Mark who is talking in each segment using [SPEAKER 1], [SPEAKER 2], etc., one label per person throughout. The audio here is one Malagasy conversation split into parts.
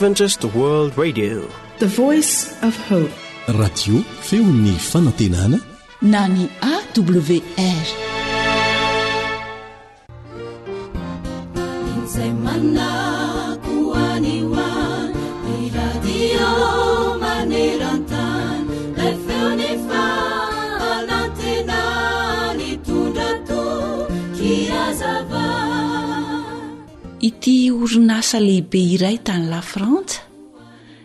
[SPEAKER 1] Adventist World Radio.
[SPEAKER 2] The Voice of Hope.
[SPEAKER 3] Radio feon'ny fanantenana
[SPEAKER 4] na ny AWR.
[SPEAKER 5] Izay manako any ho any, ny radio maneran-tany, ilay feon'ny fanantenana nitondra toky hazava.
[SPEAKER 4] Ity orinasa lehibe iray tany Lafrantsa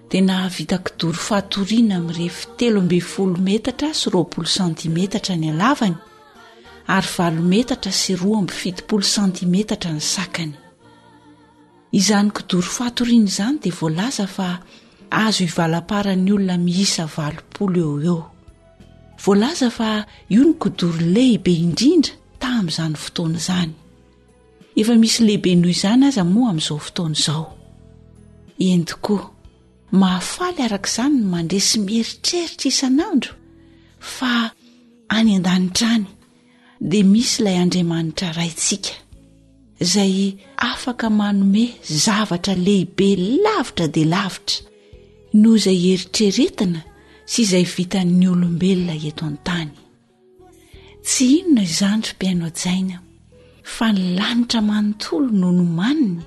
[SPEAKER 4] dia nahavita kidoro fatoriana mirefy 13 metatra sy 20 santimetatra ny halavany ary valo metatra sy 72 santimetatra ny sakany. Izany kidoro fatoriana izany dia voalaza fa azo ivalaparan'ny olona miisa 80 eo ho eo. Voalaza fa io ny kidoro lehibe indrindra tamin'izany fotoana izany. Efa misy lehibe noho izany aza moa amin'izao fotoana izao. Eny tokoa, mahafaly araka izany ny mandre sy mieritreritra isan'andro fa any an-danitra any dia misy ilay Andriamanitra Raintsika, izay afaka manome zavatra lehibe lavitra dia lavitra noho izay eritreretina sy izay vitan'ny olombelona eto an-tany. Tsy inona izany ry mpihaino hajaina fa ny lanitra manontolo no nomaniny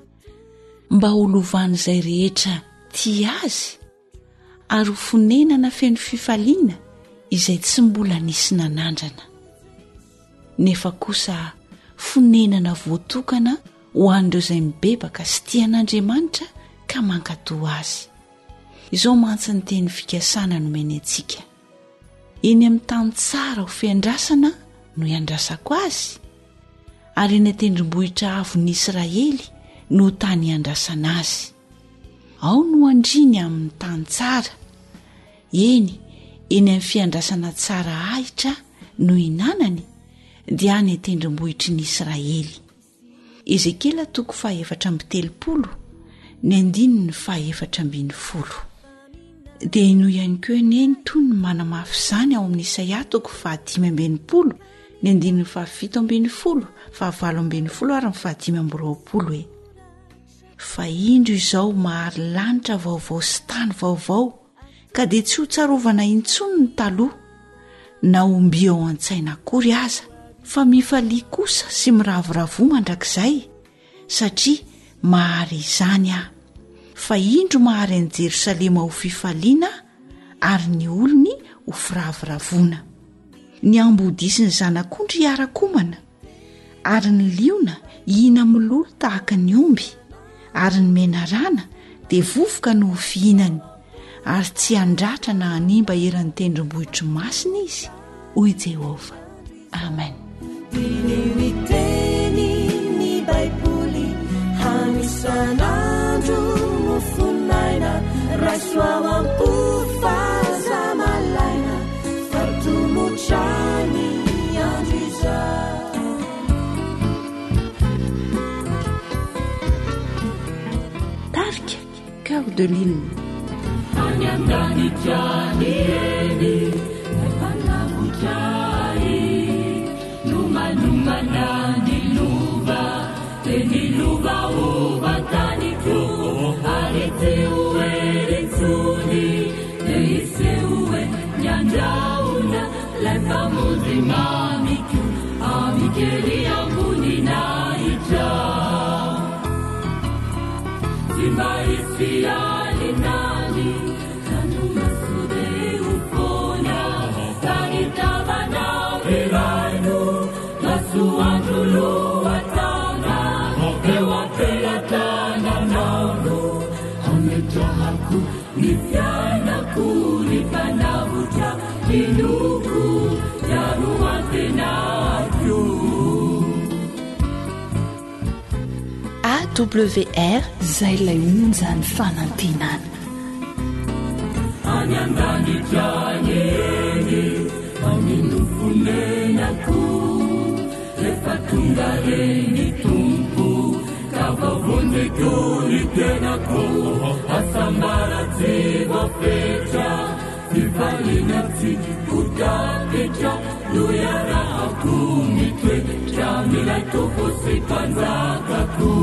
[SPEAKER 4] mba ho lovan'izay rehetra tia azy ary ho fonenana feno fifaliana izay tsy mbola nisy nanandrana. Nefa kosa fonenana voatokana ho an'ireo izay mibebaka sy tia an'Andriamanitra ka mankatò azy. Izao mantsy ny teny fikasana nomeny antsika. Eny amin'ny tany tsara ho fiandrasana no iandrasako azy, ary eny an-tendrombohitra avon'ny Israely no tany iandrasana azy. Ao no andriany amin'ny tany tsara, eny, eny amin'ny fiandrasana tsara ahitra no hinanany, dia any an-tendrombohitry ny Israely. Ezekiela toko fahaefatra amby telopolo, ny andininy fahaefatra ambin'ny folo. Dia henoy ihany koa anie ny tonony manamafy izany ao amin'ny Isaia toko fahadimy amby enimpolo, ny andininy fahafito ambin'ny folo, fahavalo ambin'ny folo ary ny fahadimy amby roapolo e. Fa indro izao mahary lanitra vaovao sy tany vaovao, ka dia tsy ho tsarovana intsony ny taloha, na ho mby ao an-tsaina akory aza, fa mifalia kosa sy miravoravoa mandrakizay, satria mahary izany Aho. Fa indro mahary an'i Jerosalema ho fifaliana Aho, ary ny olony ho firavoravoana. Ny ambodia sy ny zanak'ondry hiara-komana, ary ny liona hihina-mololo tahaka ny omby, ary ny menarana dia vovoka no ho fihinany, ary tsy handratra na hanimba eran'ny tendrombohitro masina izy, hoy Jehovah. Amen.
[SPEAKER 5] Diniho ny tenin'ny Baiboly hanisan'andro mofon'aina raiso ao am-po fa aza malaina fa tomotra ny andro izao.
[SPEAKER 4] Tarika Cœur de l'île.
[SPEAKER 5] Any an-danitra any eny, ilay mpanavotra ahy, nomanomana ny lova, dia ny lova ho vantaniko, ary tsy ho hery intsony, dia hiseho eny an-drahona, ilay Mpamonjy mamiko, amin-kery am-boninahitra. Tsy mba hisy alinany, ranomaso dia ho foana, ka ny tavanao hiraino, masoandro lohataona, eo am-pelatananao no hametrahako ny fiainako, ny Mpanavotra inoako, hiaro antenako.
[SPEAKER 4] AWR
[SPEAKER 6] Izay ilay onjan'ny fanantenana.
[SPEAKER 5] Any an-danitra any eny, any no fonenako. Rehefa tonga re ny Tompo, ka voavonjiko ny tenako. Hasambara tsy voafetra, fifaliana tsy ho tapitra, no iarahako mitoetra amin'ilay Tompo sy Mpanjakako.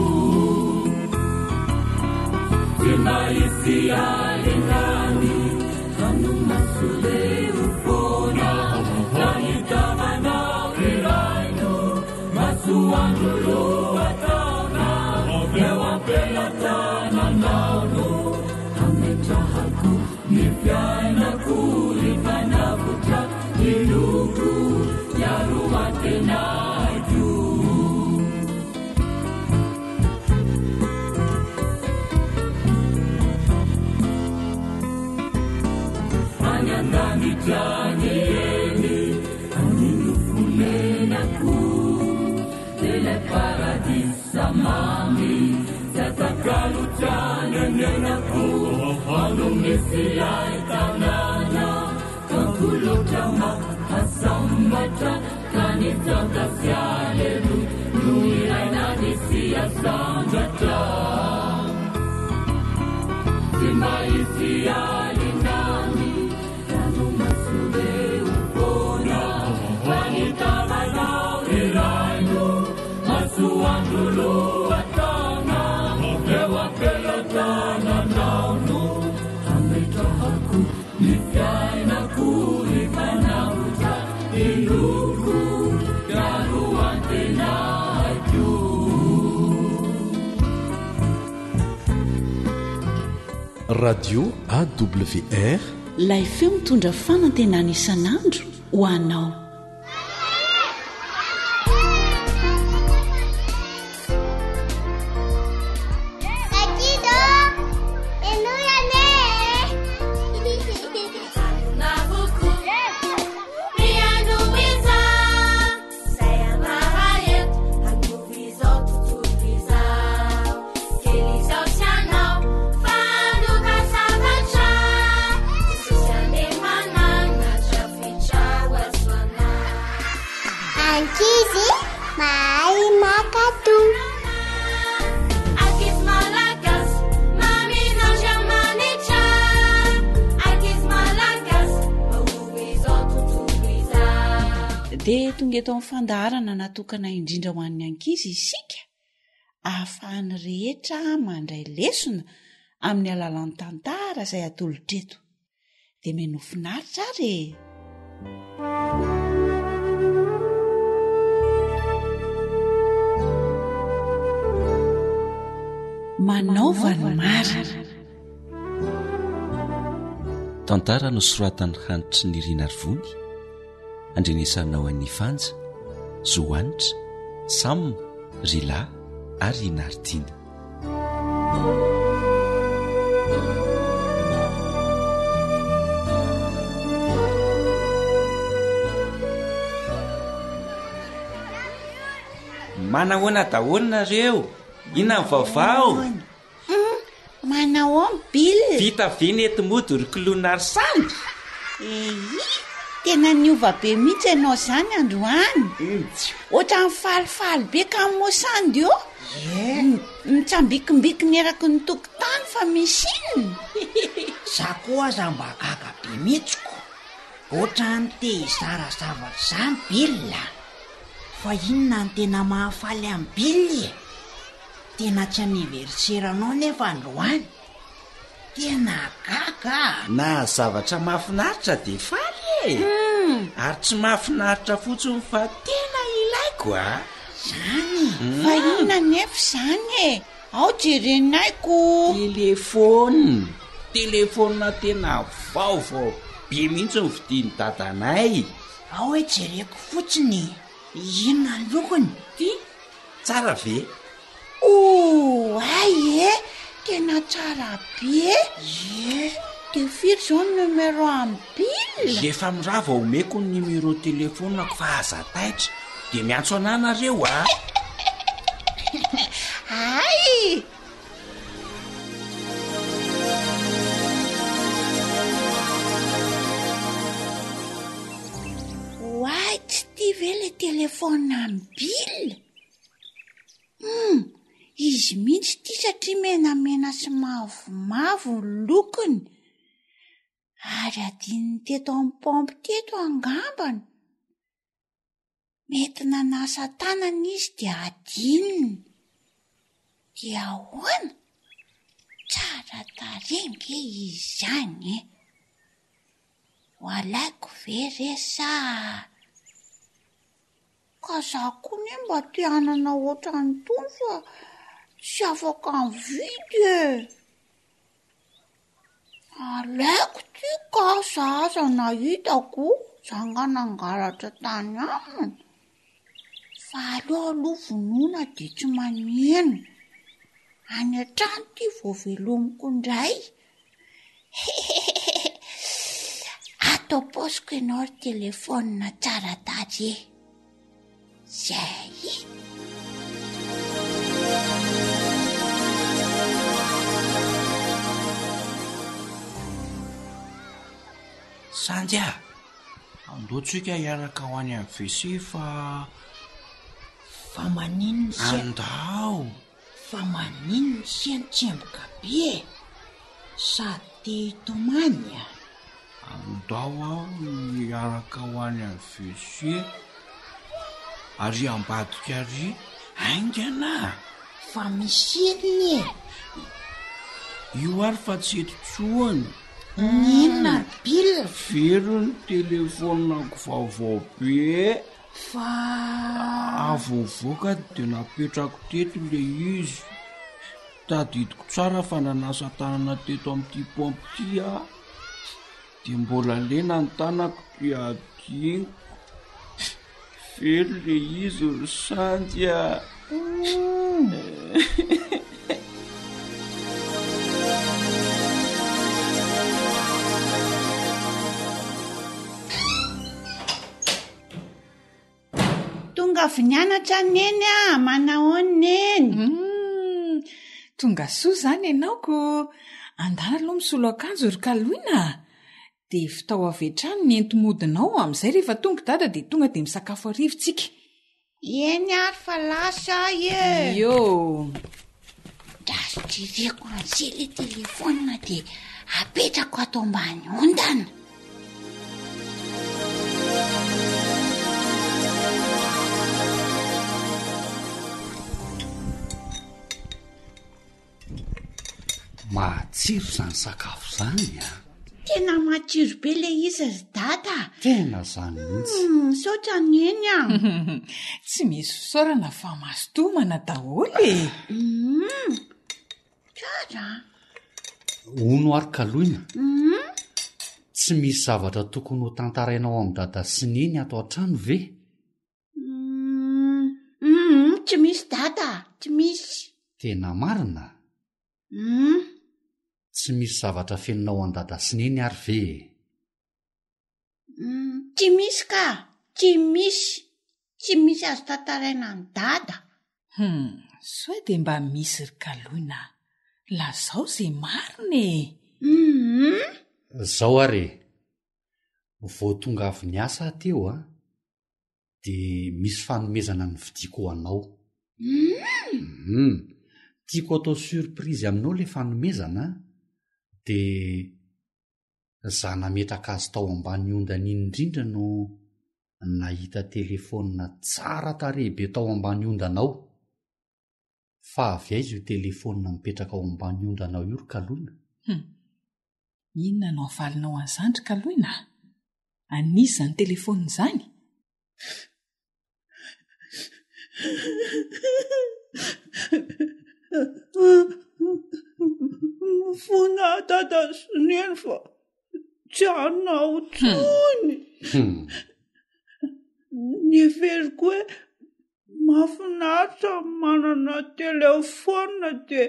[SPEAKER 3] Radio AWR.
[SPEAKER 4] Ilay feo mitondra fanantenana isan'andro ho anao.
[SPEAKER 7] Ankizy mahay mankatò.
[SPEAKER 5] Ankizy malagasy, mamin'Andriamanitra. Ankizy malagasy, mahomby izao tontolo izao.
[SPEAKER 4] Dia tonga eto amin'ny fandaharana natokana indrindra ho an'ny ankizy isika, ahafahan'ny rehetra mandray lesona amin'ny alalan'ny tantara izay atolotra eto. Dia menoa finaritra ary e! Manaova ny marina.
[SPEAKER 8] Tantara nosoratan'i Hanitry Nirina Arivony, andrenesanao an'i Fanja, Zohanitra, Sam, Rila ary i Naritina.
[SPEAKER 9] Manahoana daholo nareo? Inona ny vaovao?
[SPEAKER 4] Hum, manahoana Bill?
[SPEAKER 9] Vita ve ny enti-mody ry Clown ary Sandy?
[SPEAKER 4] Eii, tena niova be mihitsy ianao izany androany. Ohatran'ny falifaly be ka moa Sandy ô?
[SPEAKER 10] Ie.
[SPEAKER 4] Mitsambikimbikina eraky ny tokotany fa misy inona?
[SPEAKER 10] Za koa aza mba gaga be mihitsy ko. Ohatran'ny te hizara zavatra izany Bill a. Fa inona no tena mahafaly an'i Bill e? Tena tsy anniversaire anao nefa androany. Tena gaga a!
[SPEAKER 9] Na zavatra mahafinaritra dia faly e! Ary tsy mahafinaritra fotsiny fa tena ilaiko a!
[SPEAKER 10] Zany e!
[SPEAKER 4] Fa inona nefa izany e? Ao jerenay ko!
[SPEAKER 9] Telefaonina! Telefaonina tena vaovao be mihitsy no vidian'i dadanay!
[SPEAKER 10] Ao hoe jereko fotsiny e! Inona ny lokony?
[SPEAKER 9] Ty? Tsara ve?
[SPEAKER 4] Oay e! Tena tsara be!
[SPEAKER 10] Ie!
[SPEAKER 4] Dia firy izao ny numéro an'i Bill?
[SPEAKER 9] Efa mirava omeko ny numéro telephone-ko fa aza taitra. Dia miantso anah nareo a!
[SPEAKER 4] Hay! Oay, tsy ity ve ilay telephone an'i Bill? Hum, izy mihitsy ity satria menamena sy mavomavo ny lokony. Ary adinony teto amin'ny paompy teto angambany. Mety nanasa tanana izy dia adinony. Dia ahoana?
[SPEAKER 7] Tsara tarehy nge izy izany e! Ho alaiko ve re sa. Ka za koa ne mba te hanana ohatran'itony fa tsy afaka mividy e! Alaiko ty ka za aza nahitako, za nga nangalatra tany aminy. Fa aleo aloha vonoina de tsy maneno. Any an-trano ty vao velomiko indray. Hehehehe ato am-paosiko ianao ry telefaonina tsara tarehy. Zay.
[SPEAKER 9] Sandy a! Andao tsika hiaraka ho any amin'ny WC fa.
[SPEAKER 10] Fa maninona ise?
[SPEAKER 9] Andao!
[SPEAKER 10] Fa maninona ise no tsemboka be e? Sady te hitomany a!
[SPEAKER 9] Andao aho hiaraka ho any amin'ny WC ary ambadika ary haingana a!
[SPEAKER 10] Fa misy inona e?
[SPEAKER 9] Io ary fa tsy eto intsony.
[SPEAKER 10] N'inona ry Bill?
[SPEAKER 9] Very ny telefaoniko vaovao be.
[SPEAKER 10] Fa.
[SPEAKER 9] Avy nivoaka dia napetrako teto ilay izy. Tadidiko tsara fa nanasa tanana teto amin'ity paompy ity aho. Dia mbola lena ny tanako dia adinoko. Very ilay izy ry Sandy a!
[SPEAKER 4] Tonga avy nianatra Neny a! Manahoana Neny?
[SPEAKER 6] Hum, tonga soa izany ianao ko! Andana aloha misolo akanjo ry Kaloina a! Dia vitao avy hatrany ny enti-modinao, amin'izay rehefa tonga i Dada dia tonga dia misakafo hariva tsika.
[SPEAKER 7] Eny ary fa lasa aho e!
[SPEAKER 6] Io!
[SPEAKER 7] Ndraso jereko an'se le telefaonina dia apetrako ato ambany ondana.
[SPEAKER 3] Matsiro izany sakafo izany a!
[SPEAKER 7] Tena matsiro be le izy ry dada a!
[SPEAKER 3] Tena izany mihitsy.
[SPEAKER 7] Hmm, misaotra Neny a!
[SPEAKER 6] Tsy misy fisaorana fa mazotoa homana daholo e!
[SPEAKER 7] Hmm, tsara a!
[SPEAKER 3] Hono ary Kaloina,
[SPEAKER 7] Hmm?
[SPEAKER 3] tsy misy zavatra tokony ho tantarainao amin'i Dada sy Neny ato an-trano ve?
[SPEAKER 7] Humm tsy misy dada a, tsy misy.
[SPEAKER 3] Tena marina?
[SPEAKER 7] Humm.
[SPEAKER 3] Tsy misy zavatra afeninao an'i dada sy neny ary ve e?
[SPEAKER 7] Humm tsy misy ka, tsy misy, tsy misy azo tantaraina an'i dada.
[SPEAKER 6] Humm sao dia mba misy ry Kaloina a, lazao ze marina e!
[SPEAKER 7] Humm.
[SPEAKER 3] Zao ary e, vao tonga avy niasa aho teo a, dia misy fanomezana novidiako ho anao. Hum! Tiako atao surprise aminao ilay fanomezana an, dia za nametraka azy tao ambany ondana iny indrindra no nahita telefaonina tsara tarehy be tao ambany ondanao. Fa avy aiza io telefaonina mipetraka ao ambany ondanao io ry Kaloina?
[SPEAKER 6] Hum! Inona no havalinao an'izany ry Kaloina a? An'iza izany telefaonina izany?
[SPEAKER 9] Mifona aho dada sy neny fa tsy hanao intsony. Neveriko hoe mahafinaritra ny manana telefaonina dia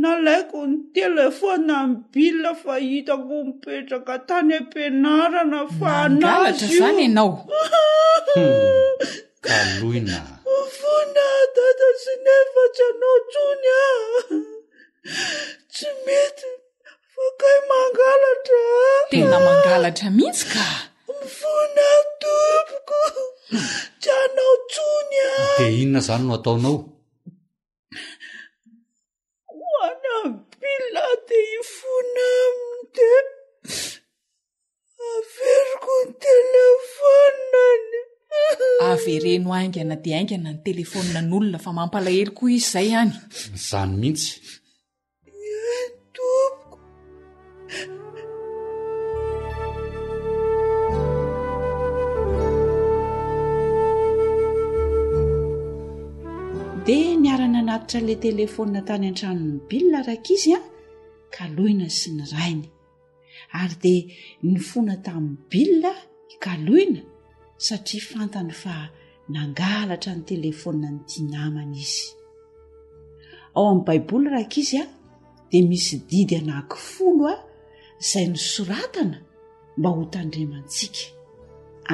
[SPEAKER 9] Nalaiko ny telefaonina an'i Bill fa hitako mipetraka tany am-pianarana fa
[SPEAKER 6] Nangalatra
[SPEAKER 9] anazy io.
[SPEAKER 6] izany ianao.
[SPEAKER 3] Hum, kaloina.
[SPEAKER 9] Mifona dada sy neny fa tsy hanao intsony aho. Tsy mety fa kay mangalatra.
[SPEAKER 6] Tena mangalatra mihitsy ka.
[SPEAKER 9] Mifona tompoko. Tsy hanao intsony aho.
[SPEAKER 3] Dia inona izany no ataonao?
[SPEAKER 9] Ho any amin'i Bill aho dia hifona aminy dia averiko ny telefaoniny.
[SPEAKER 6] Avereno haingana dia haingana ny telefaoninan'olona fa mampalahelo koa izy izay any.
[SPEAKER 3] Izany mihitsy.
[SPEAKER 7] Eny tompoko.
[SPEAKER 4] Dia niara-nanatitra ilay telefaonina tany an-tranon'i Bill rankizy an, Kaloina sy ny rainy. Ary dia nifona tamin'i Bill i Kaloina satria fantany fa nangalatra ny telefaoninan'ity namany izy. Ao amin'ny Baiboly rankizy a, dia misy didy anankifolo a, izay nosoratana mba ho tandremantsika.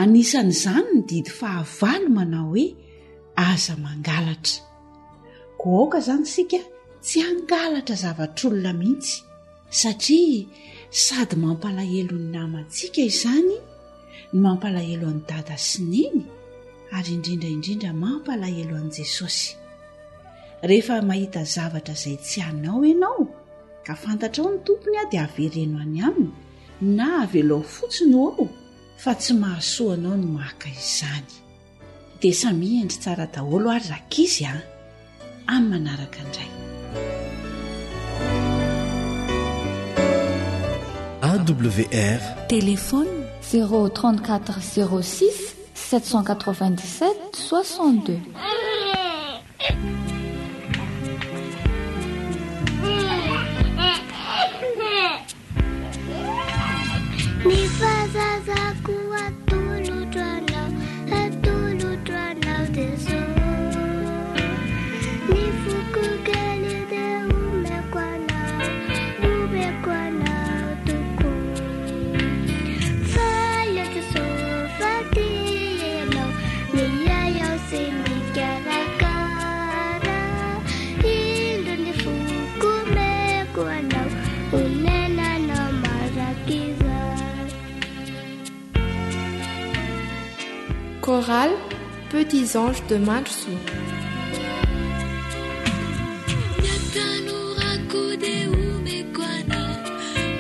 [SPEAKER 4] Anisan'izany ny didy fahavalo manao hoe aza mangalatra. Koa aoka izany isika tsy hangalatra zavatr'olona mihitsy satria sady mampalahelo ny namantsika izany no mampalahelo an'i Dada sy Neny ary indrindra indrindra mampalahelo an'i Jesosy. Rehefa mahita zavatra izay tsy anao ianao ka fantatrao ny tompony dia avereno any aminy na avelao fotsiny ho ao fa tsy mahasoa anao ny maka izany. Dia samia hendry tsara daholo ary rankizy a! Amin'ny manaraka indray.
[SPEAKER 8] AWR.
[SPEAKER 11] Téléphone 034 06 797 62.
[SPEAKER 5] Ny fahazazako atolotro anao, atolotro anao Jeso. Ny foko kely dia omeko anao, omeko anao tokoa. Faly aho Jeso fa tia ianao, miahy aho sy mikarakara. Indro ny foko omeko anao, onenanao mandrakizay.
[SPEAKER 12] Chorale Petits Anges de Mandrosoa.
[SPEAKER 5] Ny hatanorako dia omeko anao,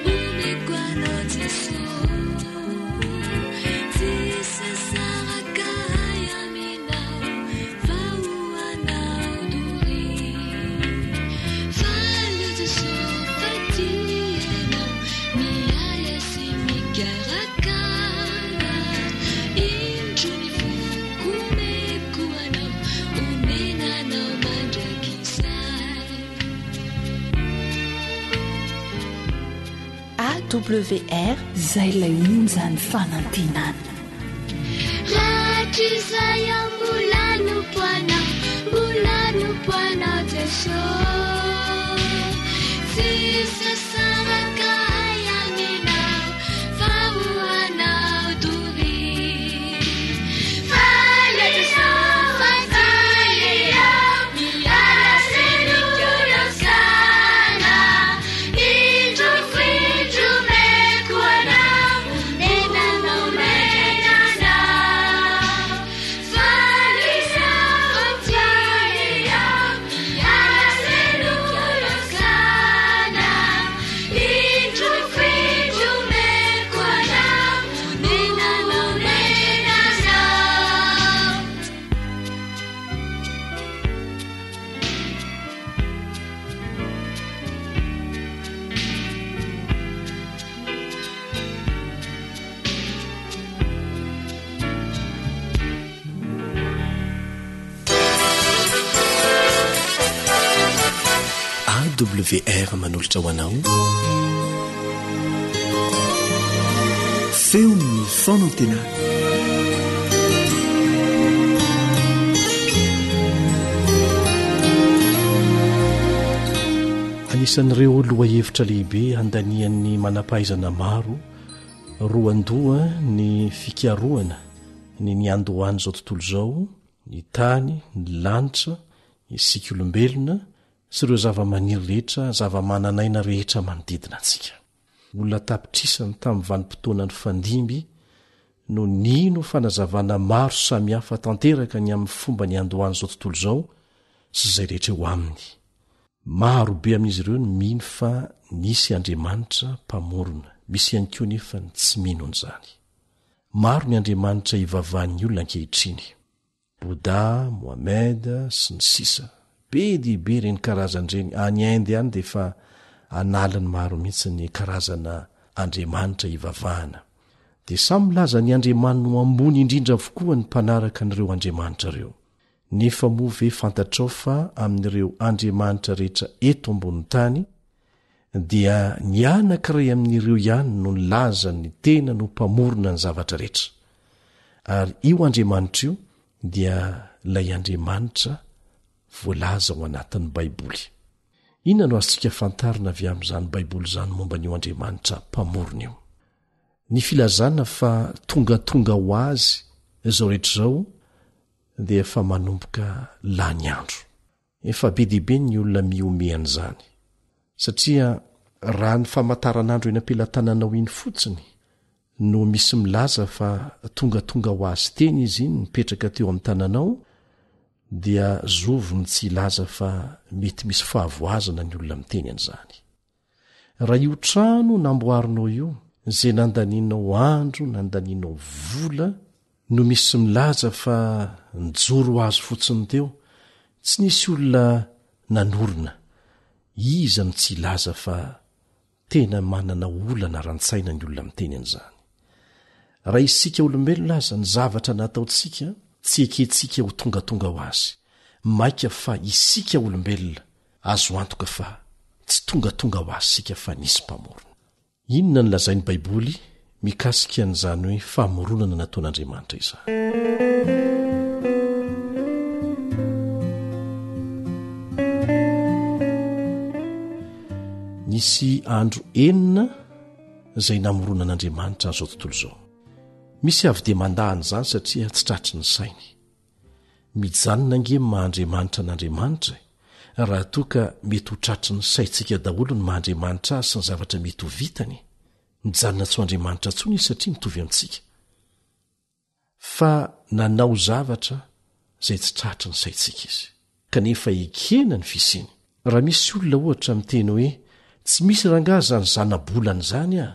[SPEAKER 5] omeko anao Jesoa. Tsisy hasaraka ahy aminao, fa ho anao doria. Faly aho Jesoa fa tia ianao, miahy ahy sy mikarakara. Indro ny foko omeko anao, onenanao mandrakizay.
[SPEAKER 4] AWR,
[SPEAKER 11] Izay ilay onjan'ny fanantenana.
[SPEAKER 5] Rahatrizay aho mbola hanompo anao, mbola hanompo anao Jesoa. Tsisy hasaraka ahy aminao, fa ho anao doria. Faly aho Jesoa fa tia aho, miala sy mikarakara. Indro findro omeko anao, onenanao mandrakizay. Faly izaho tia aho, miala sy mikarakara. Indro findro omeko anao, onenanao mandrakizay.
[SPEAKER 8] AWR manolotra ho anao Feon'ny fanantenana. Anisan'ireo lohahevitra lehibe handanian'ny manam-pahaizana maro roandoha ny fikarohana ny niandohan'izao tontolo izao, ny tany, ny lanitra, isika olombelona sy ireo zavamaniry rehetra, zavamananaina rehetra manodidina antsika. Olona an-tapitrisany tamin'ny vanim-potoana nifandimby no nino fanazavana maro samihafa tanteraka ny amin'ny fomba niandohan'izao tontolo izao sy izay rehetra eo aminy. Maro be amin'izy ireo no mino fa nisy Andriamanitra Mpamorona, misy ihany koa anefa ny tsy mino an'izany. Maro ny andriamanitra ivavahan'ny olona ankehitriny. Bouddha, Mohammed, sy ny sisa Be dia be ireny karazana ireny, any Inde any dia efa an'aliny maro mihitsy ny karazana andriamanitra ivavahana. Dia samy milaza ny andriamaniny ho ambony indrindra avokoa ny mpanaraka an'ireo andriamanitra ireo. Nefa moa ve fantatrao fa amin'ireo andriamanitra rehetra eto ambonin'ny tany dia ny anankiray amin'ireo ihany no nilaza ny tenany ho mpamorona ny zavatra rehetra. Ary io Andriamanitra io dia ilay Andriamanitra voalaza ao anatin'ny Baiboly. Inona no azontsika fantarina avy amin'izany Baiboly izany momba an'io Andriamanitra mpamorona io? Ny filazana fa tongatonga ho azy izao rehetra izao dia efa manomboka lany andro. Efa be dia be ny olona mihomehy an'izany. Satria raha ny famataranandro eny am-pelatananao iny fotsiny no misy milaza fa tongatonga ho azy teny izy iny nipetraka teo amin'ny tananao dia zovy no tsy hilaza fa mety misy fahavoazana ny olona miteny an'izany. Raha io trano namboarinao io, izay nandanianao andro, nandanianao vola, no misy milaza fa nijoro ho azy fotsiny teo, tsy nisy olona nanorina, iza no tsy hilaza fa tena manana olana ara-tsaina ny olona miteny an'izany? Raha isika olombelona aza, ny zavatra nataontsika tsy ekentsika ho tongatonga ho azy, mainka fa isika olombelona Azo antoka fa tsy tongatonga ho azy isika fa nisy Mpamorona. Inona no lazain'ny Baiboly mikasika an'izany hoe famoronana nataon'Andriamanitra izany? Nisy andro enina izay namoronan'Andriamanitra an'izao tontolo izao. Misy avy dia mandà an'izany satria tsy tratry ny sainy. Mijanona ange ny maha Andriamanitra an'Andriamanitra e! Raha toa ka mety ho tratry ny saintsika daholo ny maha Andriamanitra Azy sy ny zavatra mety ho vitany, mijanona tsy ho Andriamanitra intsony Izy satria mitovy amintsika. Fa nanao zavatra izay tsy tratry ny saintsika Izy. Kanefa ekena ny fisiany. Raha misy olona ohatra miteny hoe tsy misy rangaha izany zana-bolana izany ah!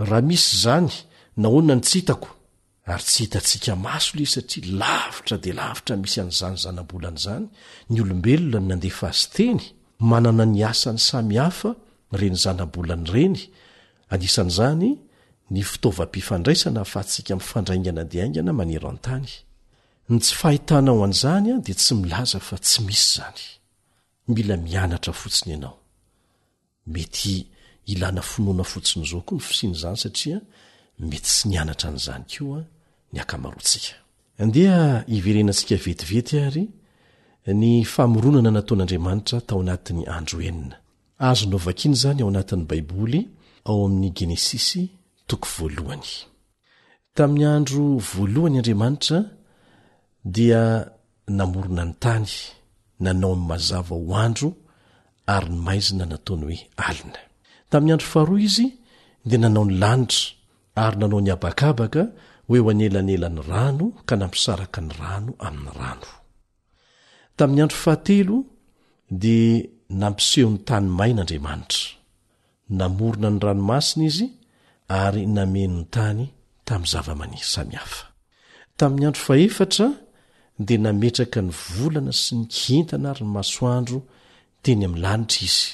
[SPEAKER 8] Raha misy izany nahoana no tsy hitako? Ary tsy hitantsika maso ilay izy satria lavitra dia lavitra misy an'izany zanabolana izany, ny olombelona no nandefa azy teny, manana ny asany samy hafa ireny zanabolana ireny, anisan'izany ny fitaovam-pifandraisana ahafahantsika mifandray haingana dia haingana maneran-tany. Ny tsy fahitanao an'izany dia tsy milaza fa tsy misy izany. Mila mianatra fotsiny ianao. Mety ilana finoana fotsiny izao koa ny fisian'izany satria mety tsy nianatra an'izany koa ny ankamaroantsika. Andeha hiverenantsika vetivety àry ny famoronana nataon'Andriamanitra tao anatin'ny andro enina. Azonao vakiana izany ao anatin'ny Baiboly ao amin'ny Genesisy toko voalohany. Tamin'ny andro voalohany Andriamanitra dia namorona ny tany, nanao ny mazava ho andro ary ny maizina nataony hoe alina. Tamin'ny andro faharoa izy dia nanao ny lanitra ary nanao ny habakabaka ho eo anelanelan'ny rano ka nampisaraka ny rano amin'ny rano. Tamin'ny andro fahatelo dia nampiseho ny tany maina Andriamanitra. Namorona ny ranomasina izy ary nameno ny tany tamin'ny zavamaniry samihafa. Tamin'ny andro fahefatra dia nametraka ny volana sy ny kintana ary ny masoandro teny amin'ny lanitra izy.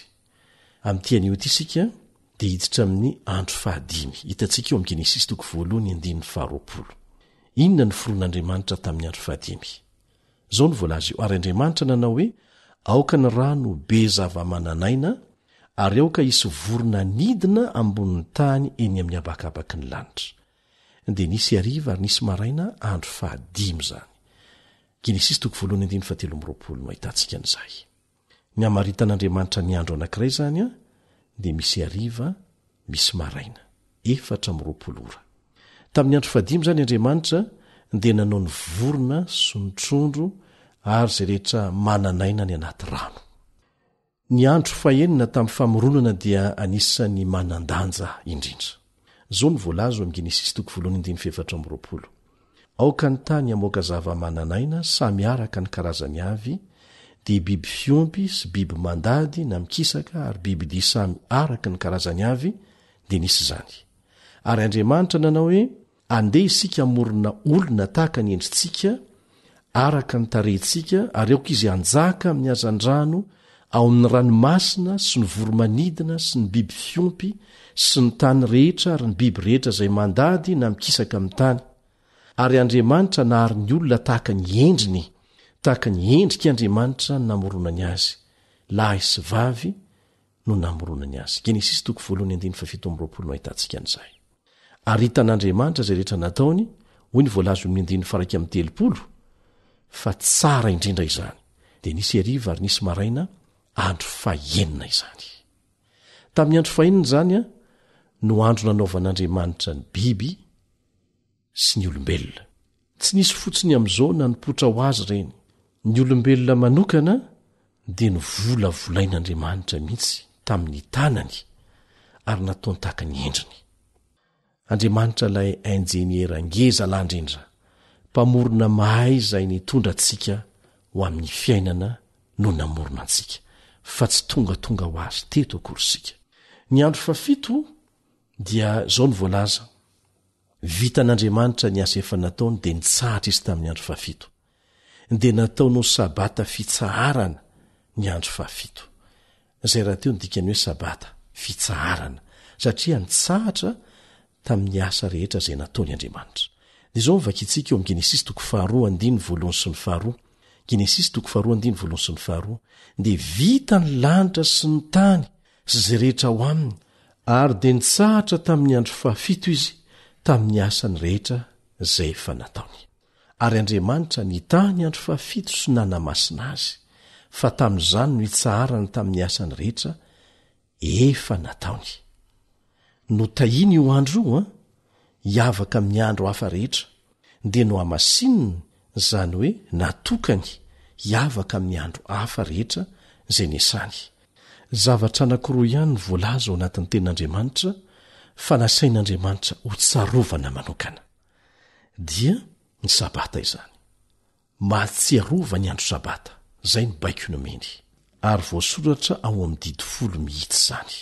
[SPEAKER 8] Amin'ity anio ity isika dia hiditra amin'ny andro fahadimy. Hitantsika eo amin'ny Genesisy toko voalohany andininy faharoapolo. Inona no foron'Andriamanitra tamin'ny andro fahadimy? Izao no voalaza eo, Ary Andriamanitra nanao hoe, Aoka ny rano ho be zava-manan'aina, ary aoka hisy vorona hanidina ambonin'ny tany eny amin'ny habakabaky ny lanitra. Dia nisy hariva ary nisy maraina, andro fahadimy izany. Genesisy toko voalohany andininy fahatelo amby 20 no ahitantsika an'izay. Ny hamaritan'Andriamanitra ny andro anankiray izany dia misy hariva, misy maraina. 24 ora. Tamin'ny andro fahadimy izany Andriamanitra dia nanao ny vorona sy ny trondro ary izay rehetra manan'aina any anaty rano. Ny andro fahenina tamin'ny famoronana dia anisan'ny manan-danja indrindra. Izao no voalaza ao amin'ny Genesisy toko voalohany andininy faha-24, Aoka ny tany hamoaka zava-manan'aina samy araka ny karazany avy, dia biby fiompy sy biby mandady na mikisaka ary bibidia samy araka ny karazany avy, dia nisy izany. Ary Andriamanitra nanao hoe, Andeha isika hamorona olona tahaka ny endritsika, araka ny tarehintsika, ary aoka izy hanjaka amin'ny hazandrano ao amin'ny ranomasina sy ny voro-manidina sy ny biby fiompy sy ny tany rehetra ary ny biby rehetra izay mandady na mikisaka amin'ny tany. Ary Andriamanitra nahary ny olona tahaka ny endriny, tahaka ny endrik' Andriamanitra no namoronany azy, lahy sy vavy no namoronany azy. Genesisy toko voalohany andininy fahafito amby roapolo no ahitantsika an'izay. Ary hitan'Andriamanitra izay rehetra nataony, hoy ny voalaza eo amin'ny andininy faha-31, fa tsara indrindra izany. Dia nisy hariva ary nisy maraina, andro fahenina izany. Tamin'ny andro fahenina izany no andro nanaovan'Andriamanitra ny biby sy ny olombelona. Tsy nisy fotsiny amin'izao na nipoitra ho azy ireny. Ny olombelona manokana dia novolavolain'Andriamanitra mihitsy tamin'ny tanany ary nataony tahaka ny endriny. Andriamanitra ilay injeniera ngeza lahy indrindra, mpamorona mahay izay nitondra antsika ho amin'ny fiainana no namorona antsika, fa tsy tongatonga ho azy teto akory isika. Ny andro fahafito dia izao no voalaza, Vitan'Andriamanitra ny asa efa nataony dia nitsahatra izy tamin'ny andro fahafito. Dia nataony ho sabata fitsaharana ny andro fahafito. Izay rahateo ny dikan'ny hoe sabata, fitsaharana, satria nitsahatra tamin'ny asa rehetra izay nataony Andriamanitra. Dia izao no vakintsika eo amin'ny Genesisy toko faharoa andininy voalohany sy ny faharoa. Genesisy toko faharoa andininy voalohany sy ny faharoa. Dia vita ny lanitra sy ny tany sy izay rehetra ao aminy, ary dia nitsahatra tamin'ny andro fahafito izy tamin'ny asany rehetra izay efa nataony. Ary Andriamanitra nitahy ny andro fahafito sy nanamasina azy, fa tamin'izany no itsaharany tamin'ny asany rehetra efa nataony. Notahiny io andro io an, hiavaka amin'ny andro hafa rehetra, dia nohamasininy, izany hoe natokany hiavaka amin'ny andro hafa rehetra izay niasany. Zavatra anankiroa ihany no voalaza ao anatin'ny Tenin'Andriamanitra fa nasain'Andriamanitra hotsarovana manokana. Dia ny Sabata izany. Mahatsiarova ny andro Sabata, izay no baiko nomeny. Ary voasoratra ao amin'ny Didy folo mihitsy izany.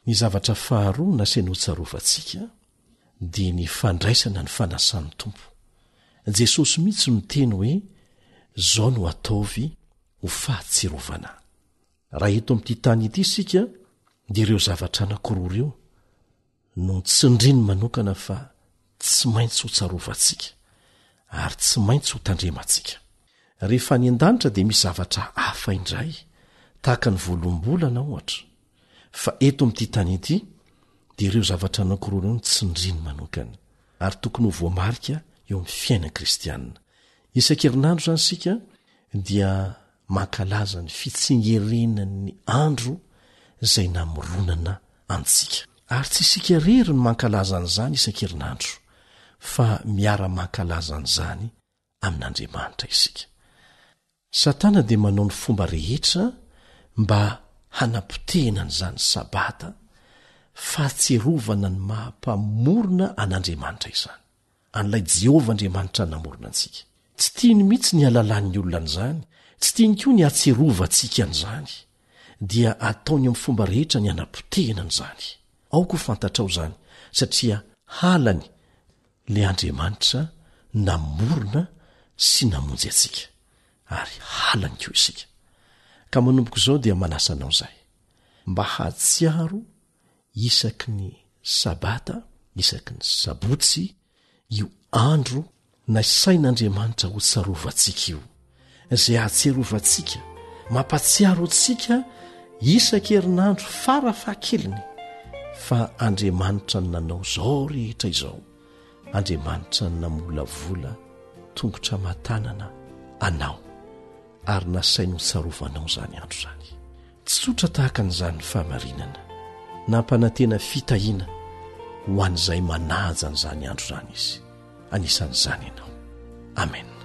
[SPEAKER 8] Ny zavatra faharoa nasainy hotsarovantsika dia ny fandraisana ny fanasan'ny Tompo. Jesosy mihitsy no niteny hoe, Izao no ataovy ho fahatsiarovana Ahy. Raha eto amin'ity tany ity isika dia ireo zavatra anankiroa ireo no tsindriny manokana fa tsy maintsy ho tsarovantsika ary tsy maintsy ho tandremantsika. Rehefa any an-danitra dia misy zavatra hafa indray, tahaka ny voaloham-bolana ohatra. Fa eto amin'ity tany ity dia ireo zavatra anankiroa ireo no tsindriny manokana ary tokony ho voamarika eo amin'ny fiainan'ny kristianina. Isan-kerinandro izany isika dia mankalaza ny fitsingerenan'ny andro izay namoronana antsika. Ary tsy isika irery no mankalaza an'izany isan-kerinandro, fa miara-mankalaza an'izany amin'Andriamanitra isika. Satana dia manao ny fomba rehetra mba hanapotehina an'izany Sabata fahatsiarovana ny maha-Mpamorona an'Andriamanitra izany. an'ilay Jehovah Andriamanitra namorona antsika. Tsy tiany mihitsy ny halalan'ny olona an'izany, tsy tiany koa ny hahatsiarovantsika an'izany. Dia ataony amin'ny fomba rehetra ny hanapotehina an'izany. Aoka ho fantatrao izany, satria halany ilay Andriamanitra namorona sy namonjy antsika, ary halany koa isika. Ka manomboka izao dia manasa anao izahay, mba hahatsiaro isaky ny Sabata, isaky ny Sabotsy, io andro nasain'Andriamanitra hotsarovantsika io, izay ahatsiarovantsika, mampahatsiaro antsika isan-kerinandro fara fahakeliny fa Andriamanitra no nanao izao rehetra izao, Andriamanitra no namolavola tongotra aman-tanana anao. ary nasainy ho tsarovanao izany andro izany. Tsotra tahaka an'izany ny fahamarinana. Nampanantena fitahiana ho an'izay manaja an'izany andro izany izy. Anisan'izany ianao. Amena.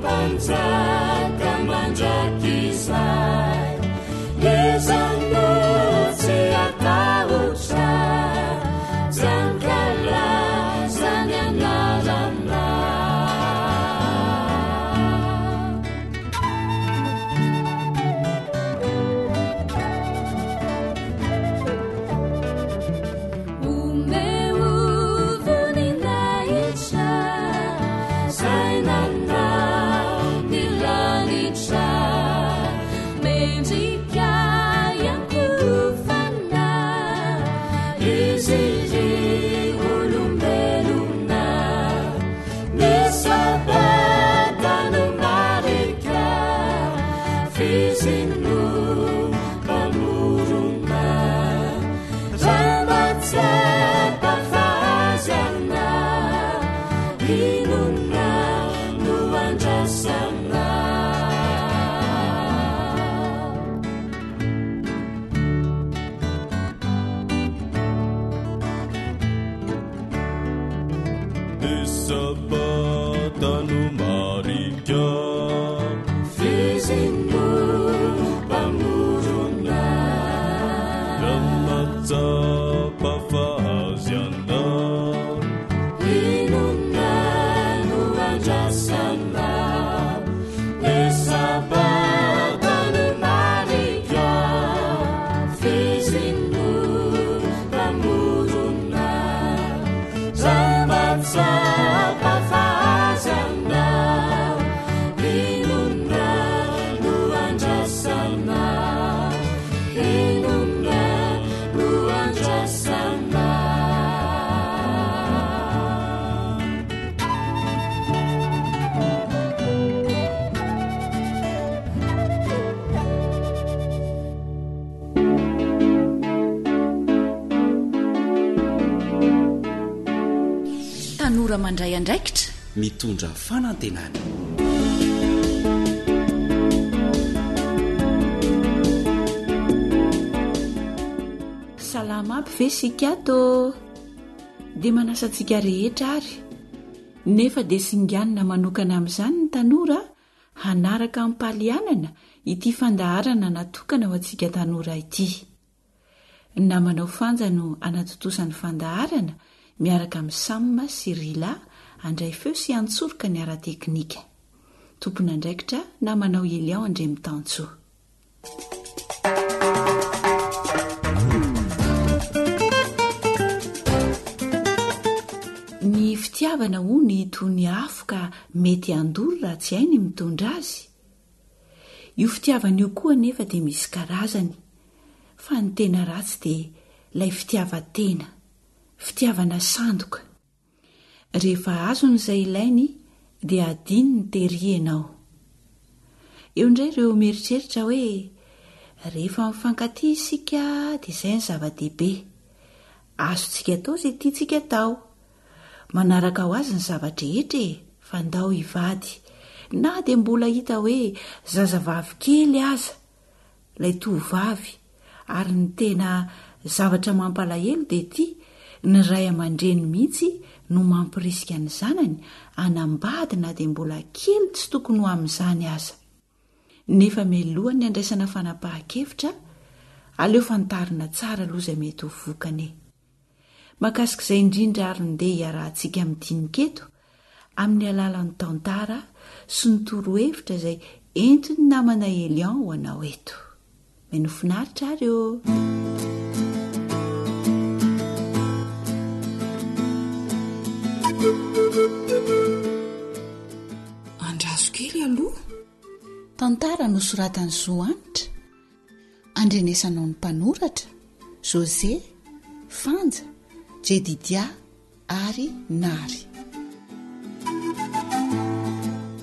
[SPEAKER 5] Mpanjaka mandrakizay, iza no tsy hatahotra, tsy hankalaza ny anaranao. Omeo voninahitra izay nanao ny lanitra, mendrika hiankohofana izy ry olombelona. Ny Sabata no marika f'izy no mpamorona. Raha mahatsapa fa azy ana, inona no andrasana?
[SPEAKER 13] Ny Sabata no marika.
[SPEAKER 5] F'izy no mpamorona.
[SPEAKER 13] Raha mahatsapa fa azy ana.
[SPEAKER 5] Inona no andrasana? Ny Sabata no marika. F'izy no mpamorona. Raha mahatsapa fa azy ana. Inona no andrasana? Inona no andrasana?
[SPEAKER 4] Tanora mandray andraikitra.
[SPEAKER 14] Mitondra fanantenana.
[SPEAKER 4] Salama aby ve isika ato ô? Dia manasa antsika rehetra ary. Nefa dia singanina manokana amin'izany ny tanora hanaraka am-palianana ity fandaharana natokana ho antsika tanora ity. Ny namanao Fanja no hanatontosa ny fandaharana miaraka amin'i Sam sy Rila handray feo sy hiantsoroka ny ara-teknika. Tompon'andraikitra namanao Elian Andriamitansoa. Ny fitiavana hono toy ny afo ka mety handoro raha tsy hay ny mitondra azy. Io fitiavana io koa anefa dia misy karazany, fa ny tena ratsy dia ilay fitiavan-tena, fitiavana sandoka. Rehefa azony izay ilainy dia adinony tery ianao. Eo indray ireo mieritreritra hoe rehefa mifankatia isika dia izay ny zava-dehibe. Azontsika atao izay tiantsika atao. Manaraka ho azy ny zava-drehetra e, fa ndao hivady. Na dia mbola hita hoe zazavavy kely aza ilay tovovavy ary ny tena zavatra mampalahelo dia ity, ny ray aman-dreny mihitsy no mampirisika ny zanany hanambady na dia mbola kely tsy tokony ho amin'izany aza. Nefa mialohan'ny handraisana fanapahan-kevitra, aleo fantarina tsara aloha izay mety ho vokany e. Mahakasika izay indrindra ary ndeha hiarahantsika midinika eto amin'ny alalan'ny tantara sy ny torohevitra izay entin'ny namana Elian ho anao eto. Mino finaritra ary ô!
[SPEAKER 6] Andraso kely aloha.
[SPEAKER 4] Tantara nosoratan'i Zo Hanitra, andrenesanao ny mpanoratra, José, Fanja, Jedidia ary Nary.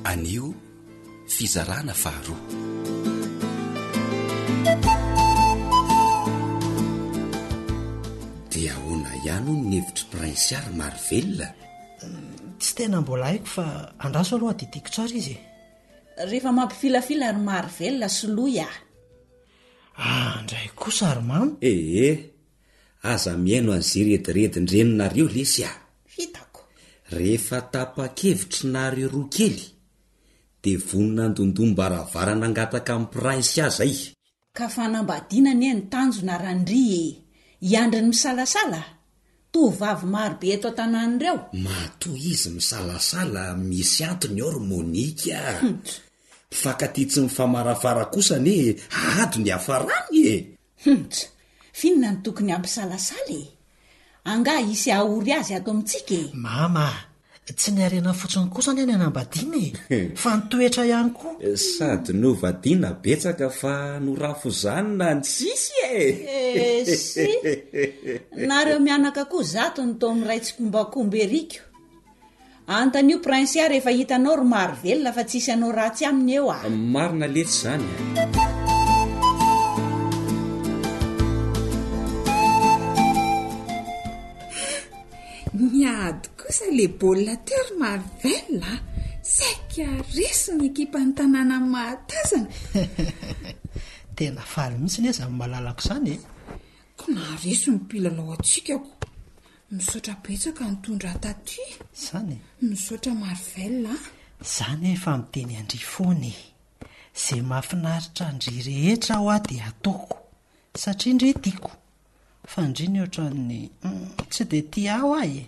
[SPEAKER 14] Anio, fizarana faharoa. Dia ahoana ihany hono ny hevitr'i Prince ary Marvel?
[SPEAKER 15] Tsy tena mbola haiko fa andraso aloha adidiko tsara izy e.
[SPEAKER 4] Rehefa mampifilafila ry Marvel soloy ah.
[SPEAKER 15] Ah ndray kosa ry mama.
[SPEAKER 14] Ee, aza mihaino an'izay rediredin-dreninareo lesy ah.
[SPEAKER 7] Hitako.
[SPEAKER 14] Rehefa tapa-kevitry nareo roa kely. Dia vonona handondom-baravarana hangataka amin'i Princia zay.
[SPEAKER 4] Ka fanambadiana anie ny tanjona Randria e! Hiandry ny misalasala? Tovovavy maro be eto an-tanàna ireo.
[SPEAKER 14] Matoa izy misalasala misy antony ao ry Monique a! Mpifankatia tsy mifamarafara kosa anie ady no hiafarany e!
[SPEAKER 4] Humpts! F'inona no tokony hampisalasala e? Angaha hisy hahory azy ato amintsika e?
[SPEAKER 15] Mama a! Tsy ny harena fotsiny kosa anie ny hanambadiana e! Fa ny toetra ihany koa.
[SPEAKER 14] Sady novadiana betsaka fa norafozanina ny sisy e!
[SPEAKER 4] Esy! Nareo mianaka koa zato no toa miray tsikombakomba ery ko! Antanio Princia rehefa hitanao ry Marvel fa tsisy hanao ratsy aminy eo ah.
[SPEAKER 14] Marina letsy zany a.
[SPEAKER 6] Niady kosa le baolina teo ry Marvel a! Saika resy ny ekipan'ny tanànan'i Mahatazana.
[SPEAKER 15] Tena faly mihitsy anie izany malalako izany e!
[SPEAKER 6] Ko naharesy ny mpilalao antsika ko! Misaotra betsaka nitondra ahy taty.
[SPEAKER 15] Zany e?
[SPEAKER 6] Misaotra Marvel a.
[SPEAKER 15] Zany efa miteny an-dry foana e. Ze mahafinaritra an-dry rehetra hoa dia ataoko. Satria ndry tiako. Fa ndry ny ohatran'ny tsy dia tia ahy hoa e.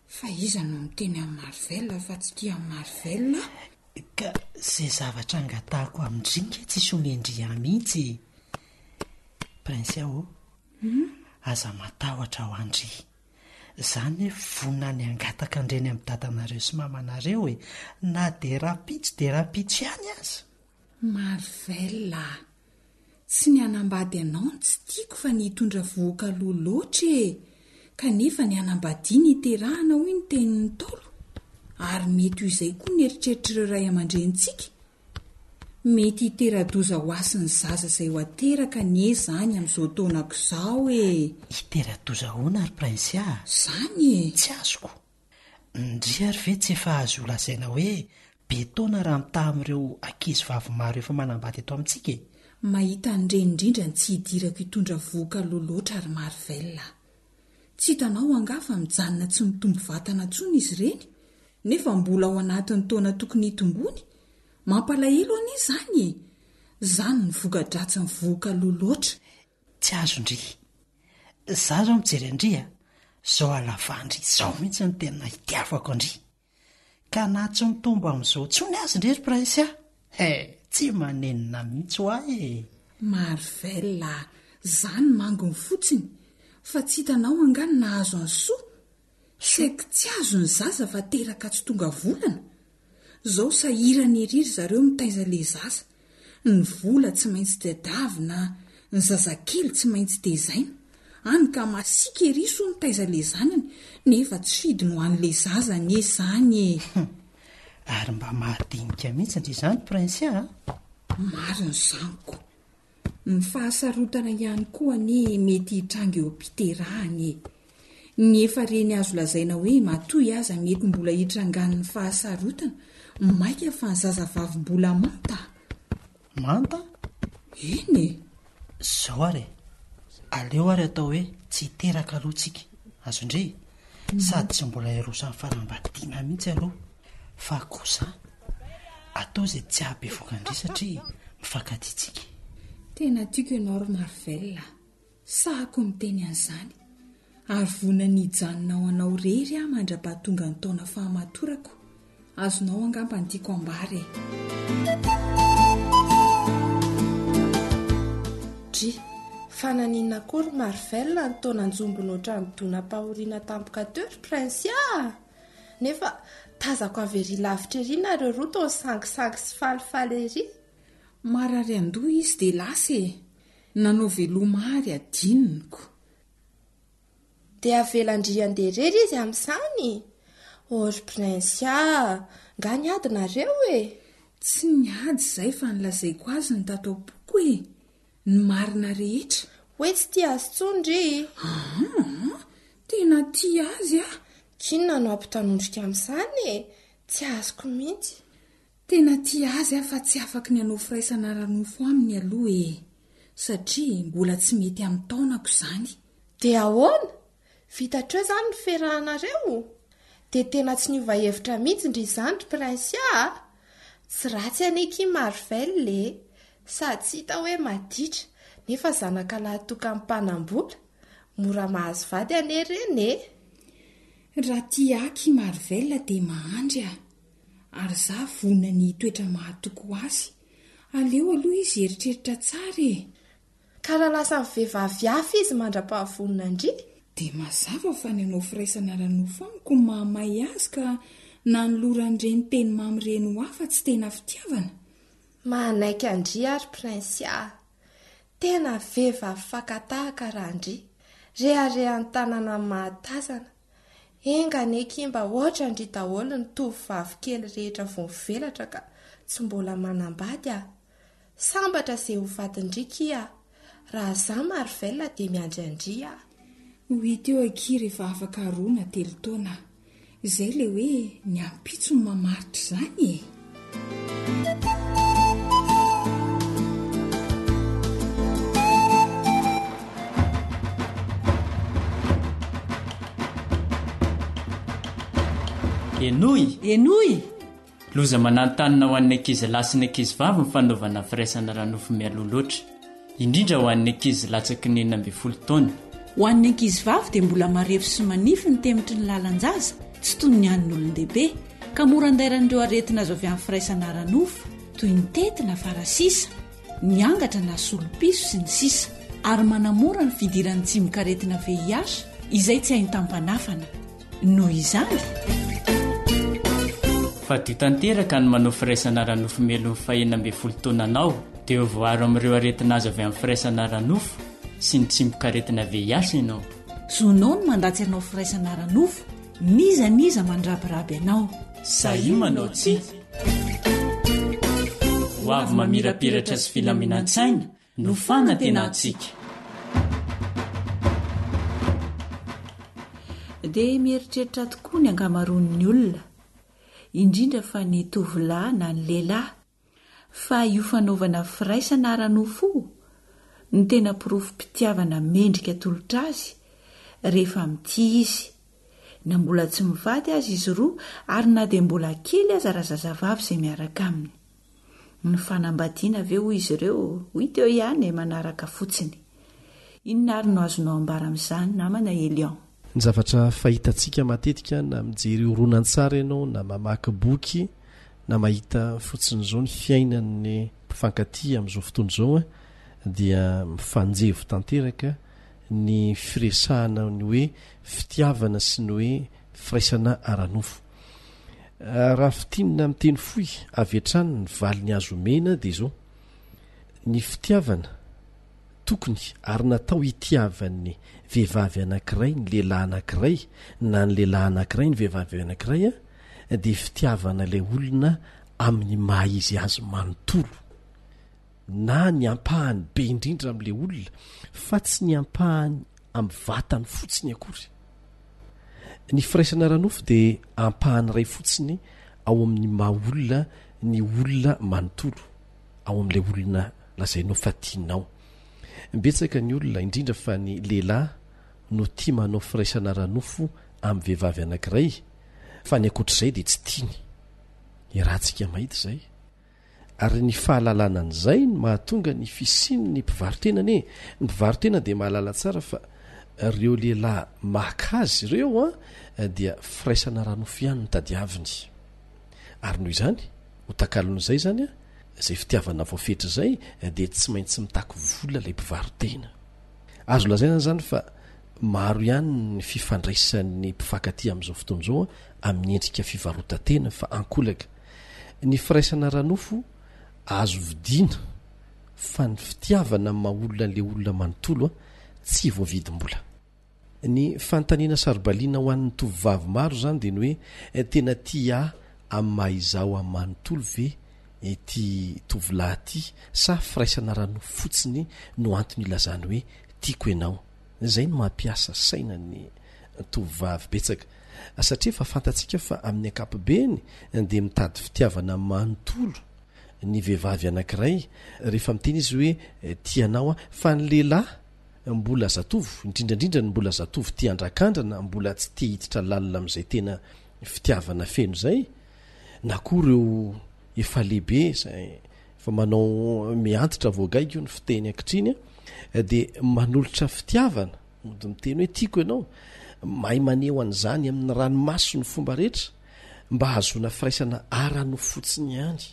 [SPEAKER 6] Fa iza no miteny amin'i Marvel fa tsy tia an'i Marvel aho?
[SPEAKER 15] Ka ze zavatra angatahako amin-dry nge tsisy omen-dry ahy mihitsy e. Princia ô. Aza matahotra ho an-dry. Za anie vonona ny hangataka an'ireny amin'i dadanareo sy mamanareo e! Na dia rahampitso dia rahampitso ihany aza.
[SPEAKER 6] Marvel a! Tsy ny hanambady anao no tsy tiako fa ny hitondra vohoka aloha loatra e! Kanefa ny hanambadiana hiterahana hoy ny tenin'ny Ntaolo. Ary mety ho izay koa ny eritreritr'ireo ray aman-drenintsika. Mety hitera-doza ho ahy sy ny zaza izay ho ateraka anie izany amin'izao taonako izao e!
[SPEAKER 15] Hitera-doza ahoana ry Princia a?
[SPEAKER 6] Izany e!
[SPEAKER 15] Tsy azoko. Ndry ary ve tsy efa azo lazaina hoe be taona raha mitaha amin'ireo ankizy vavy maro efa manambady eto amintsika e?
[SPEAKER 6] Mahita an'ireny indrindra ny tsy hidirako hitondra vohoka aloha loatra ry Marvel a! Tsy hitanao angaha fa mijanona tsy mitombo vatana intsony izy ireny nefa mbola ao anatin'ny taona tokony hitomboany? Mampalahelo anie izany e! Izany ny voka-dratsin'ny vohoka aloha loatra.
[SPEAKER 15] Tsy azon-dry. Za zao mijery an-dry a, zao halavan-dry zao mihitsy no tena itiavako an-dry. Ka na tsy mitombo amin'izao intsony aza ndry ry Prince a! He, tsy manenina mihitsy ho ahy e!
[SPEAKER 6] Marvel a, zany manginy fotsiny, fa tsy hitanao angaha ny nahazo an'i Soa? Saiky tsy azo ny zaza fa teraka tsy tonga volana. Zao sahirana ery ry zareo mitaiza le zaza. Ny vola tsy maintsy tadiavina, ny zazakely tsy maintsy tezaina. Any ka masiaka ery Soa mitaiza le zanany, nefa tsy fidiny ho an'le zaza anie izany e.
[SPEAKER 15] Ary mba mahadinika mihitsy ndry izany Princia a!
[SPEAKER 6] Marina izany ko. Ny fahasarotana ihany koa anie mety hitranga eo am-piterahana e. Ny efa reny azo lazaina hoe matoy aza mety mbola hitrangan'ny fahasarotana, mainka fa ny zazavavy mbola manta.
[SPEAKER 15] Manta?
[SPEAKER 6] Eny e!
[SPEAKER 15] Zao ary e, aleo ary atao hoe tsy hiteraka aloha tsika, azon-dry? Sady tsy mbola hiroso amin'ny fanambadiana mihitsy aloha, fa kosa atao izay tsy hahabevoka an-dry satria mifankatia tsika.
[SPEAKER 6] Tena tiako ianao ry Marvel a! Sahako miteny an'izany. Ary vonona ny hijanona ho anao irery aho mandra-pahatonga ny taona fahamatorako. Azonao angamba ny tiako ambara e.
[SPEAKER 12] Dry, fa naninona koa ry Marvel no toa nanjombona ohatran'ny donam-pahoriana tampoka teo ry Princia a? Nefa tazako avy ery lavitra ery nareo roa toa nisangisangy sy falifaly ery.
[SPEAKER 6] Marary an-doha izy dia lasa e! Nanao veloma ary adinoko.
[SPEAKER 12] Dia avelan-dry handeha irery izy amin'izany? Oh ry Princia, nga niady nareo e?
[SPEAKER 6] Tsy niady izahay fa nolazaiko azy ny tato am-poko e! Ny marina rehetra.
[SPEAKER 12] Hoe tsy tia azy intsony ry?
[SPEAKER 6] Aa! Tena tia azy aho.
[SPEAKER 12] K'inona no hampitanondrika amin'izany e? Tsy azoko mihitsy.
[SPEAKER 6] Tena tia azy aho fa tsy afaky ny hanao firaisana ara-nofo aminy aloha e! Satria mbola tsy mety amin'ny taonako izany.
[SPEAKER 12] Dia ahoana? Vita hatreo izany ny fiarahanareo? Dia tena tsy niova hevitra mihitsy ndry izany ry Princia a! Tsy ratsy anie akia Marvel e! Sady tsy hita hoe maditra, nefa zanaka lahy tokan'ny mpanam-bola. Mora mahazo vady anie ireny e!
[SPEAKER 6] Raha tia ahy akia Marvel dia mahandry aho. Ary za vonona ny hitoetra mahatoky ho azy. Aleo aloha izy hieritreritra tsara e!
[SPEAKER 12] Ka raha lasan'ny vehivavy hafa izy mandra-pahavonona an-dry?
[SPEAKER 6] Dia mazava fa ny hanao firaisana ara-nofo amiko no mahamay azy ka nanoloran'ireny teny mamy ireny ho ahy fa tsy tena fitiavana.
[SPEAKER 12] Manaiky an-dry aho ry Princia a! Tena vehivavy fakan-tahaka raha ndry. Reharehan'ny tanàna mahatazana. Enga anie akia mba hoatran-dry daholo ny tovovavy kely rehetra vao mivelatra ka tsy mbola manambady a! Sambatra ze ho vadin-dry kia a! Raha za Marvel dia miandry an-dry a!
[SPEAKER 6] Ho hita eo akia rehefa afaka roa na telo taona. Izay ilay hoe ny ampitso no mamaritra izany e!
[SPEAKER 16] Henoy!
[SPEAKER 4] Henoy!
[SPEAKER 16] Loza mananontanona ho an'ny ankizy lahy sy ny ankizy vavy ny fanaovana firaisana ara-nofo mialoha loatra, indrindra ho an'ny ankizy latsaky ny 16 taona.
[SPEAKER 4] Ho an'ny ankizy vavy dia mbola marefo sy manify ny temitry ny lalan-jaza, tsy toy ny an'ny olon-dehibe, ka mora andairan'ireo aretina azo avy amin'ny firaisana ara-nofo, toy ny tety na farasisa, ny angatra na solom-piso, sy ny sisa ary manamora ny fidiran'ny tsimokaretina VIH izay tsy hain-tampanafana. Noho izany.
[SPEAKER 16] Fadio tanteraka ny manao firaisana ara-nofo mialoha ny fahenina ambin'ny folo taonanao dia ho voaaro amin'ireo aretina azo avy amin'ny firaisana ara-nofo sy ny tsimokaretina VIH ianao.
[SPEAKER 4] Zonao ny mandà tsy hanao firaisana ara-nofo n'iza n'iza mandrabiraby anao.
[SPEAKER 16] Sahia manao tsia. Ho avy mamirapiratra sy filaminan-tsaina no fanantenantsika.
[SPEAKER 4] Dia mieritreritra tokoa ny ankamaroan'ny olona, indrindra fa ny tovolahy na ny lehilahy, fa io fanaovana firaisana ara-nofo io no tena porofom-pitiavana mendrika atolotra azy rehefa mitia izy, na mbola tsy mivady aza izy roa ary na dia mbola kely aza razazavavy izay miaraka aminy. Ny fanambadiana ve hoy izy ireo, ho hita eo ihany e, manaraka fotsiny. Inona ary no azonao ambara amin'izany namana Elion?
[SPEAKER 8] Ny zavatra fahitantsika matetika na mijery horonantsary ianao na mamaky boky na mahita fotsiny izao ny fiainan'ny mpifankatia amin'izao fotoana izao dia mifanjevo tanteraka ny firesahana ny hoe fitiavana sy ny hoe firaisana ara-nofo. Raha fintinina amin'ny teny fohy avy hatrany ny valiny azo omena dia izao, ny fitiavana tokony ary natao hitiavan'ny vehivavy anankiray ny lehilahy anankiray na ny lehilahy anankiray ny vehivavy anankiray dia fitiavana ilay olona amin'ny maha izy azy manontolo na ny ampahany be indrindra amin'ilay olona fa tsy ny ampahany amin'ny vatany fotsiny akory. Ny firaisana ara-nofo dia ampahany iray fotsiny ao amin'ny maha olona ny olona manontolo, ao amin'ilay olona lazainao fa tianao. Betsaka ny olona, indrindra fa ny lehilahy, no tia manao firaisana ara-nofo amin'ny vehivavy anankiray, fa ny ankoatr'izay dia tsy tiany. Iarahantsika mahita izay. Ary ny fahalalana an'izay no mahatonga ny fisian'ny mpivaro-tena anie. Ny mpivaro-tena dia mahalala tsara fa ireo lehilahy maka azy ireo dia firaisana ara-nofo ihany no tadiaviny. Ary noho izany, ho takalon'izay izany, izay fitiavana voafetra izay dia tsy maintsy mitaky vola ilay mpivaro-tena. Azo lazaina izany fa maro ihany ny fifandraisan'ny mpifankatia amin'izao fotoana izao amin'ny endrika fivarotan-tena fa ankolaka. Ny firaisana ara-nofo azo vidiana fa ny fitiavana ny maha olona an'ilay olona manontolo tsy voavidim-bola. Ny fanontaniana saro-baliana ho an'ny tovovavy maro izany dia ny hoe tena tia ahy amin'ny maha izaho ahy manontolo ve ity tovolahy ity sa firaisana ara-nofo fotsiny no antony ilazany hoe tiako ianao? Izay no mampiasa saina ny tovovavy betsaka. Satria efa fantatsika fa amin'ny ankapobeny dia mitady fitiavana manontolo ny vehivavy anankiray rehefa miteny izy hoe tia anao aho, fa ny lehilahy mbola zatovo, indrindra indrindra ny mbola zatovo tia andrakandrana, mbola tsy te hiditra lalina amin'izay tena fitiavana feno izay, na koa ireo. efa lehibe izay efa manao mihantitra vao gaigy hoy ny fiteny ankehitriny dia manolotra fitiavana, mody miteny hoe tiako ianao, mahay maneho an'izany amin'ny ranomaso ny fomba rehetra mba hahazoana firaisana ara-nofo fotsiny ihany.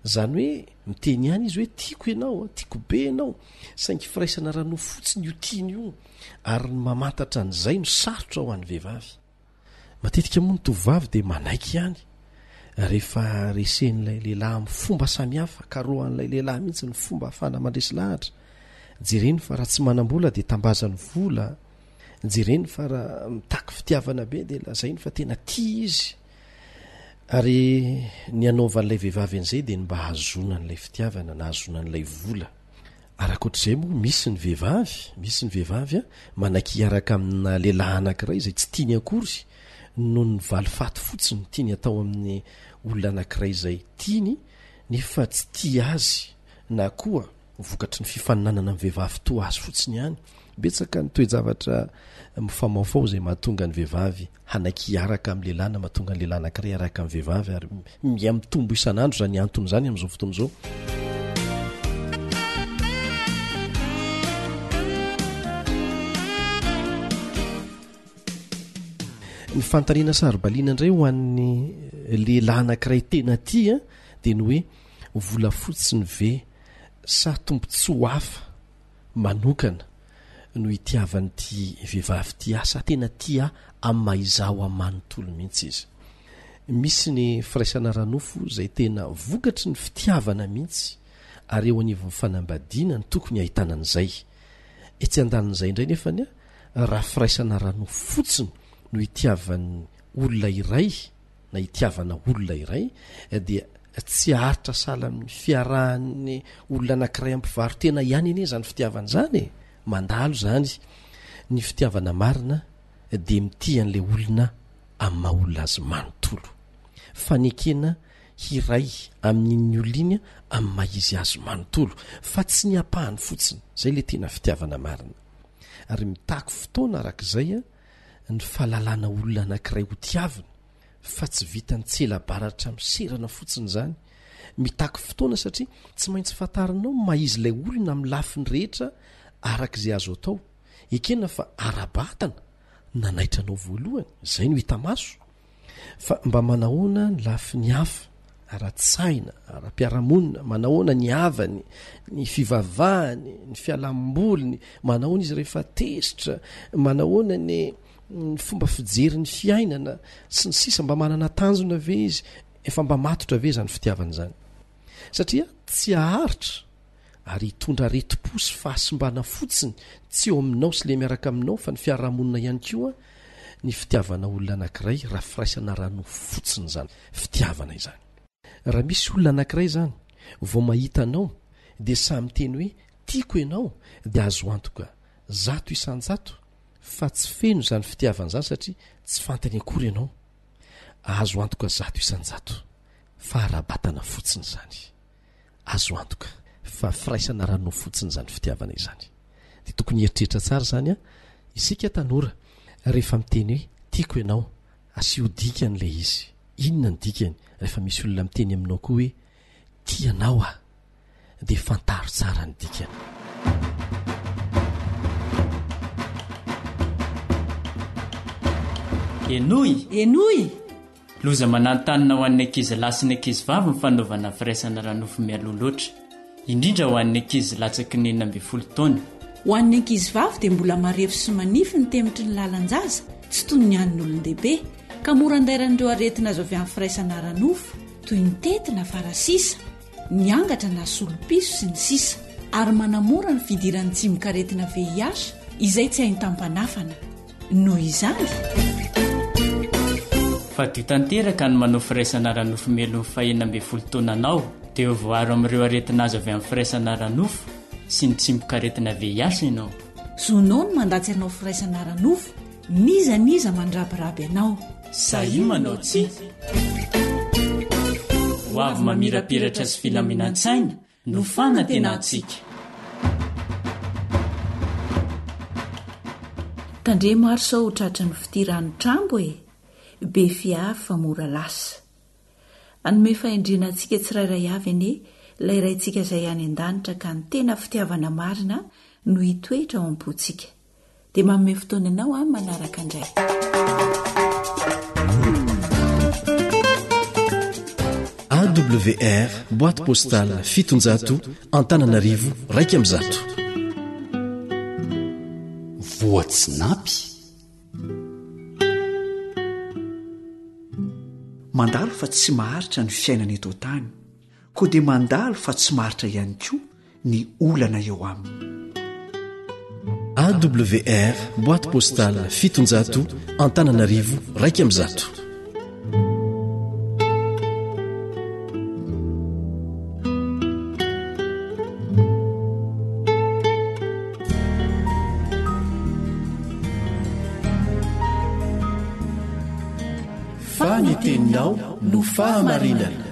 [SPEAKER 8] Izany hoe miteny ihany izy hoe tiako ianao, tiako be ianao, saingy firaisana ara-nofo fotsiny io tiany io ary ny mamantatra an'izay no sarotra ho an'ny vehivavy. Matetika moa ny tovovavy dia manaiky ihany rehefa resen'ilay lehilahy amin'ny fomba samihafa, karohan'ilay lehilahy mihitsy ny fomba ahafahana mandresy lahatra. Jereny fa raha tsy manam-bola dia tambazany vola, jereny fa raha mitaky fitiavana be dia lazainy fa tena tia izy. Ary ny hanaovan'ilay vehivavy an'izay dia ny mba hahazoana an'ilay fitiavana na hahazoana an'ilay vola. Ary ankoatr'izay moa misy ny vehivavy, misy ny vehivavy manaiky hiaraka amina lehilahy anankiray izay tsy tiany akory noho ny valifaty fotsiny tiany atao amin'ny olona anankiray izay tiany nefa tsy tia azy na koa vokatry ny fifaninanana amin'ny vehivavy toa azy fotsiny ihany. Betsaka ny toe-javatra mifamaofao izay mahatonga ny vehivavy hanaiky hiaraka amin'ny lehilahy na mahatonga ny lehilahy anankiray hiaraka amin'ny vehivavy ary miha mitombo isan'andro izany antony izany amin'izao fotoana izao. Ny fanontaniana saro-baliana indray ho an'ny lehilahy anankiray tena tia dia ny hoe vola fotsiny ve sa tombontsoa hafa manokana no itiavan'ity vehivavy ity ahy sa tena tia ahy amin'ny maha izaho ahy manontolo mihitsy izy. Misy ny firaisana ara-nofo izay tena vokatry ny fitiavana mihitsy ary eo anivon'ny fanambadiana no tokony ahitana an'izay. Etsy andanin'izay indray nefany raha firaisana ara-nofo fotsiny no itiavan'ny olona iray na itiavana olona iray dia tsy haharitra sahala amin'ny fiarahan'ny olona anankiray amin'ny mpivaro-tena ihany anie izany fitiavana izany e! Mandalo izany. Ny fitiavana marina dia mitia an'ilay olona amin'ny maha olona azy manontolo. Fanekena hiray amin'iny olona iny amin'ny maha izy azy manontolo fa tsy ny ampahany fotsiny. Izay ilay tena fitiavana marina. Ary mitaky fotoana arak'izay ny fahalalana olona anankiray ho tiavina fa tsy vitan'ny tsela-baratra miserana fotsiny izany. Mitaky fotoana satria tsy maintsy fantarinao ny maha izy ilay olona amin'ny lafiny rehetra araka izay azo atao. Ekena fa ara-batana nanaitra anao voalohany, izay no hita maso. Fa mba manahoana ny lafiny hafa, ara-tsaina, ara-piarahamonina, manahoana ny havany, ny fivavahany, ny fialamboliny, manahoana izy rehefa tezitra, manahoana ny fomba fijery ny fiainana sy ny sisa, mba manana tanjona ve izy, efa mba matotra ve izany fitiavana izany? Satria tsy haharitra ary hitondra aretim-po sy fahasimbana fotsiny tsy eo aminao sy le miaraka aminao fa ny fiarahamonina ihany koa ny fitiavana olona anankiray raha firaisana ara-nofo fotsiny izany fitiavana izany. Raha misy olona anankiray izany vao mahita anao dia sahy miteny hoe tiako ianao dia azo antoka 100% fa tsy feno izany fitiavana izany satria tsy fantany akory ianao. Azo antoka 100% fa ara-batana fotsiny izany. Azo antoka fa firaisana ara-nofo fotsiny izany fitiavana izany. Dia tokony hieritreritra tsara izany isika tanora rehefa miteny hoe tiako ianao, asio dikany ilay izy. Inona ny dikany? Rehefa misy olona miteny aminao koa hoe tia anao aho, dia fantaro tsara ny dikany.
[SPEAKER 16] Henoy!
[SPEAKER 4] Henoy!
[SPEAKER 16] Loza mananontanona ho an'ny ankizy lahy sy ny ankizy vavy ny fanaovana firaisana ara-nofo mialoha loatra, indrindra ho an'ny ankizy latsaky ny 16 taona.
[SPEAKER 4] Ho an'ny ankizy vavy dia mbola marefo sy manify ny temitry ny lalan-jaza, tsy toy ny an'ny olon-dehibe, ka mora andairan'ireo aretina azo avy amin'ny firaisana ara-nofo, toy ny tety na farasisa, ny angatra na solom-piso sy ny sisa ary manamora ny fidiran'ny tsimokaretina VIH izay tsy hain-tampanafana. Noho izany.
[SPEAKER 16] Fadio tanteraka ny manao firaisana ara-nofo mialoha ny fahenina ambin'ny folo taonanao dia ho voaaro amin'ireo aretina azo avy amin'ny firaisana ara-nofo sy ny tsimokaretina VIH ianao.
[SPEAKER 4] Zonao ny mandatsa hanao firaisana ara-nofo N'iza n'iza mandrabiraby anao.
[SPEAKER 16] Sahia manao tsia. Ho avy mamirapiratra sy filaminan-tsaina no fanantenantsika.
[SPEAKER 4] Tandremo ary sao ho tratry ny fitia rano trambo e! Be fiavy fa mora lasa. Hanome fahendrena antsika tsirairay avy anie ilay Raintsika izay any an-danitra ka ny tena fitiavana marina no hitoetra ao am-pontsika. Dia manome fotoana anao aho manaraka indray.
[SPEAKER 8] AWR, boîte postale 700, Antananarivo 101.
[SPEAKER 3] Voatsinapy.
[SPEAKER 17] Mandalo fa tsy maharitra ny fiainana eto an-tany, koa dia mandalo fa tsy maharitra ihany koa ny olana eo aminy.
[SPEAKER 8] AWR, boîte postale 700, Antananarivo 101. Fa ny teninao no fahamarinana.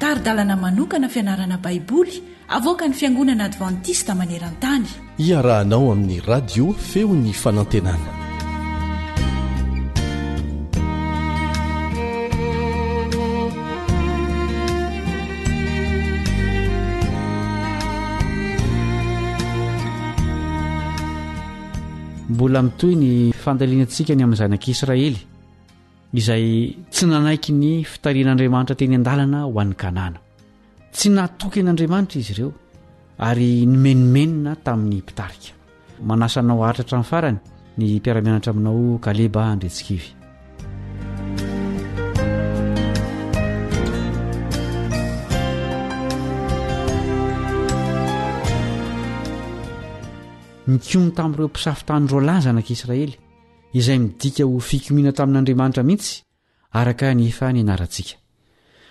[SPEAKER 4] Tari-dalana manokana fianarana Baiboly avoakan'ny Fiangonana Advantista maneran-tany.
[SPEAKER 8] Iarahanao amin'ny Radio Feon'ny Fanantenana.
[SPEAKER 18] Mbola mitohy ny fandalinantsika ny amin'ny zanak'Israely izay tsy nanaiky ny fitarihan'Andriamanitra teny an-dalana ho an'ny Kanana. Tsy natoky an'Andriamanitra izy ireo ary nimenomenona tamin'ny mpitarika. Manasa anao haharitra hatramin'ny farany ny mpiara-mianatra aminao Kaleba Andriantsikivy. Nikomy tamin'ireo mpisafo tany roalahy zanak'Israely, izay midika ho fikomiana tamin'Andriamanitra mihitsy, araka ny efa nianarantsika.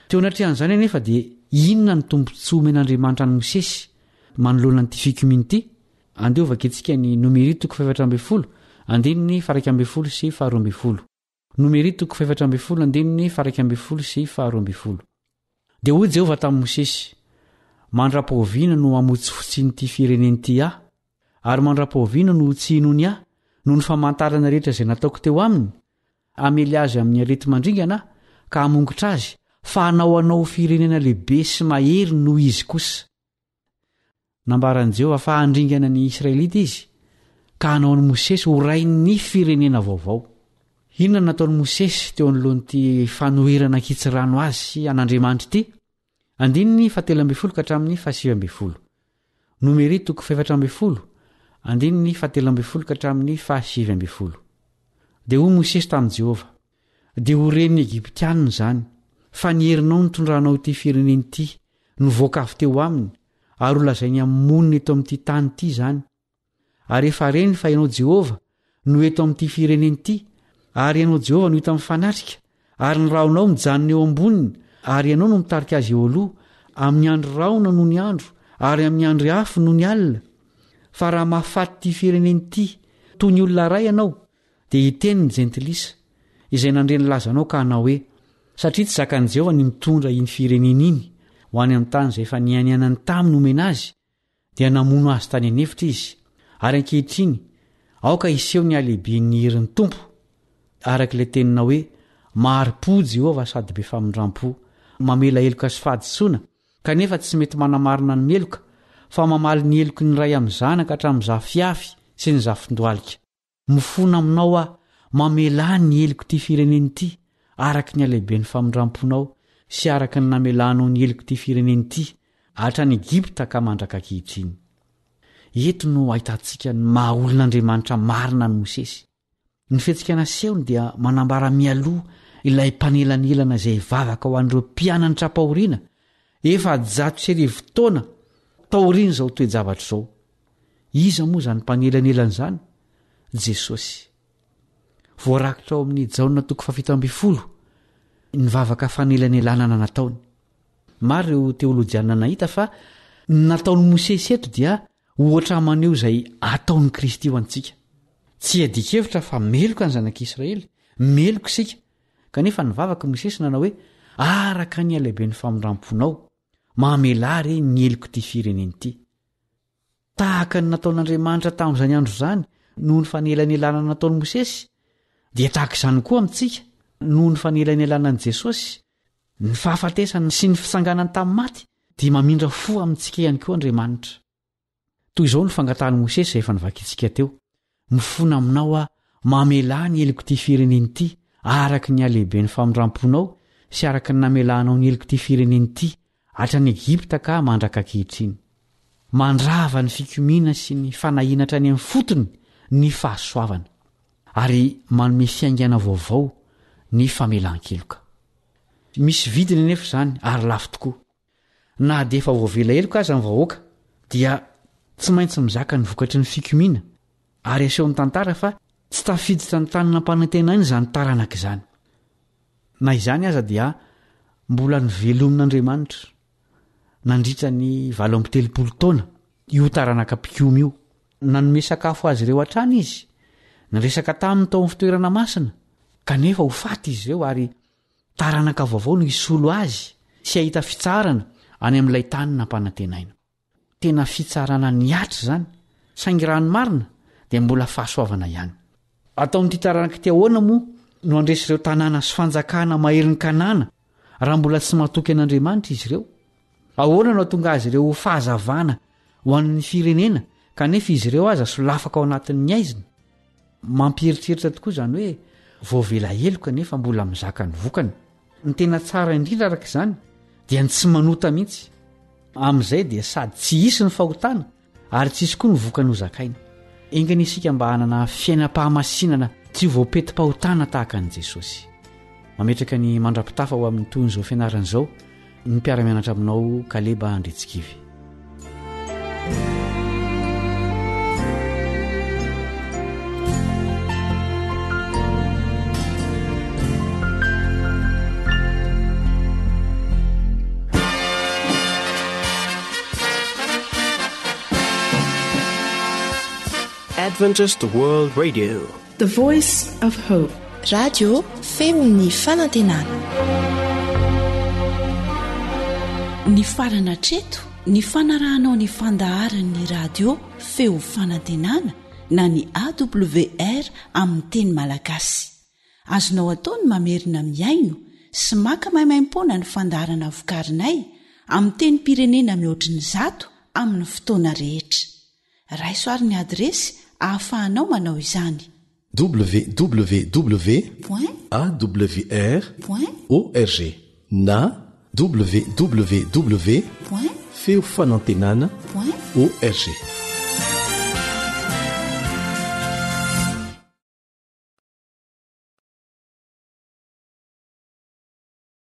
[SPEAKER 18] Teo anatrehan'izany anefa dia inona ny tombontsoa omen'Andriamanitra an'i Mosesy manoloana an'ity fikomiana ity? Andeha hovakintsika ny Nomery toko faha-14, andininy faha-11 sy faha-12. Nomery toko faha-14 andininy faha-11 sy faha-12. Dia hoy Jehovah tamin'i Mosesy, Mandra-pahoviana no hamotsifotsian'ity firenena ity ahy? Ary mandra-pahoviana no tsy hinoany ahy, noho ny famantarana rehetra izay nataoko teo aminy? Hamely azy amin'ny areti-mandringana aho, ka hamongotra azy, fa hanao anao ho firenena lehibe sy mahery noho izy kosa. Nambaran'i Jehovah fa handringana ny Israelita izy, ka hanao an'i Mosesy ho rain'ny firenena vaovao. Inona no nataon'i Mosesy teo anoloan'ity fanoherana an-kitsirano azy sy an'Andriamanitra ity? Andininy fahatelo ambin'ny folo ka hatramin'ny fahasivy ambin'ny folo. Nomery toko fahefatra ambin'ny folo, andininy fahatelo ambin'ny folo ka hatramin'ny fahasivy ambin'ny folo. Dia hoy Mosesy tamin'i Jehovah, Dia ho ren'ny Egyptianina izany, fa ny herinao nitondranao ity firenena ity nivoaka avy teo aminy, ary holazainy amin'ny monina eto amin'ity tany ity izany. Ary efa reny fa ianao Jehovah no eto amin'ity firenena ity, ary ianao Jehovah no hita mifanatrika, ary ny rahonao mijanona eo amboniny, ary ianao no mitarika azy eo aloha, amin'ny andro rahona noho ny andro, ary amin'ny andro afo noho ny alina. Fa raha mahafaty ity firenena ity toy ny olona iray ianao, dia hiteny ny jentilisa, izay nandre ny lazanao ka hanao hoe, Satria tsy zakan'i Jehovah ny mitondra iny firenena iny ho any amin'ny tany izay efa nianianany taminy homena azy, dia namono azy tany an'efitra izy, ary ankehitriny aoka hiseho ny halehiben'ny herin'ny Tompo, araka ilay teninao hoe, Mahari-po Jehovah sady be famindram-po, mamela heloka sy fahadisoana, kanefa tsy mety manamarina ny meloka, fa mamaly ny heloky ny ray amin'ny zanaka hatramin'ny zafiafy sy ny zafindohalika. Mifona aminao aho, mamelà ny helok'ity firenena ity, araka ny halehiben'ny famindram-ponao sy araka ny namelanao ny helok'ity firenena ity hatrany Egypta ka mandraka ankehitriny. Eto no ahitantsika ny maha olon'Andriamanitra marina an'i Mosesy. Ny fihetsika nasehony dia manambara mialoha ilay mpanelanelana izay hivavaka ho an'ireo mpianany tra-pahoriana 1400 taona taorian'izao toe-javatra izao. Iza moa izany mpanelanelana izany? Jesosy. Voarakitra ao amin'ny Jaona toko faha-17 ny vavaka fanelanelanana nataony. Maro ireo teolojianina nahita fa ny nataon'i Mosesy eto dia ohatra maneho izay ataon'i Kristy ho antsika. Tsy iadian-kevitra fa meloka ny zanak'Israely, meloka isika. Kanefa nivavaka i Mosesy nanao hoe, Araka ny halehiben'ny famindram-ponao, mamelà re ny helok'ity firenena ity. Tahaka ny nataon'Andriamanitra tamin'izany andro izany noho ny fanelanelanana nataon'i Mosesy, dia tahaka izany koa amintsika. Noho ny fanelanelanan'i Jesosy, ny fahafatesany sy ny fitsanganany tamin'ny maty, dia mamindra fo amintsika ihany koa Andriamanitra. Toy izao no fangatahan'i Mosesy izay efa novakintsika teo, Mifona aminao aho, mamelà ny helok'ity firenena ity, araka ny halehiben'ny famindram-ponao sy araka ny namelanao ny helok'ity firenena ity, hatrany Egypta ka mandrak'ankehitriny. Mandrava ny fikomiana sy ny fanahiana hatrany amin'ny fotony ny fahasoavana, ary manome fiaingana vaovao ny famelan-keloka. Misy vidiny anefa izany ary lafo tokoa. Na dia efa voavela heloka aza ny vahoaka dia tsy maintsy mizaka ny vokatry ny fikomiana ary asehon'ny tantara fa tsy tafiditra ny tany nampanantenaina izany taranaka izany. Na izany aza dia mbola novelomin'Andriamanitra nandritra ny 38 taona io taranaka mpikomy io. Nanome sakafo azy ireo hatrany izy, niresaka taminy tao amin'ny fitoerana masina, kanefa ho faty izy ireo ary Taranaka vaovao no hisolo azy sy hahita fitsaharana any amin'ilay tany nampanantenaina. Tena fitsarana nihatra izany, saingy raha ny marina dia mbola fahasoavana ihany. Ataon'ity taranaka ity ahoana moa no handresy ireo tanàna sy fanjakana maherin'i Kanana raha mbola tsy matoky an'Andriamanitra izy ireo? Ahoana no hahatonga azy ireo ho fahazavana ho an'ny firenena kanefa izy ireo aza solafaka ao anatin'ny haizina? Mampieritreritra tokoa izany hoe voavela heloka nefa mbola mizaka ny vokany. Ny tena tsara indrindra araka izany dia ny tsy manota mihitsy. Amin'izay dia sady tsy hisy ny fahotana ary tsy hisy koa ny vokany hozakaina. Enga anie isika mba hanana fiainam-pahamasinana tsy ho voapetim-pahotana tahaka an'i Jesosy. Mametraka ny mandra-pitafa ho amin'ny tohin'izao fianarana izao ny mpiara-mianatra aminao Kaleba Andritsikivy.
[SPEAKER 1] Adventist World Radio.
[SPEAKER 2] The Voice of Hope.
[SPEAKER 12] Radio feon'ny fanantenana.
[SPEAKER 4] Nifarana hatreto ny fanarahanao ny fandaharan'ny radio feo fanantenana na ny AWR amin'ny teny malagasy. Azonao atao ny mamerina mihaino sy maka maimaimpoana ny fandaharana vokarinay amin'ny tenim-pirenena mihoatry ny zato amin'ny fotoana rehetra. Raiso ary ny adiresy ahafahanao manao izany.
[SPEAKER 8] www
[SPEAKER 4] Point.
[SPEAKER 8] awr
[SPEAKER 4] Point.
[SPEAKER 8] org na www
[SPEAKER 4] Point.
[SPEAKER 8] feofanantenana
[SPEAKER 4] Point.
[SPEAKER 8] org.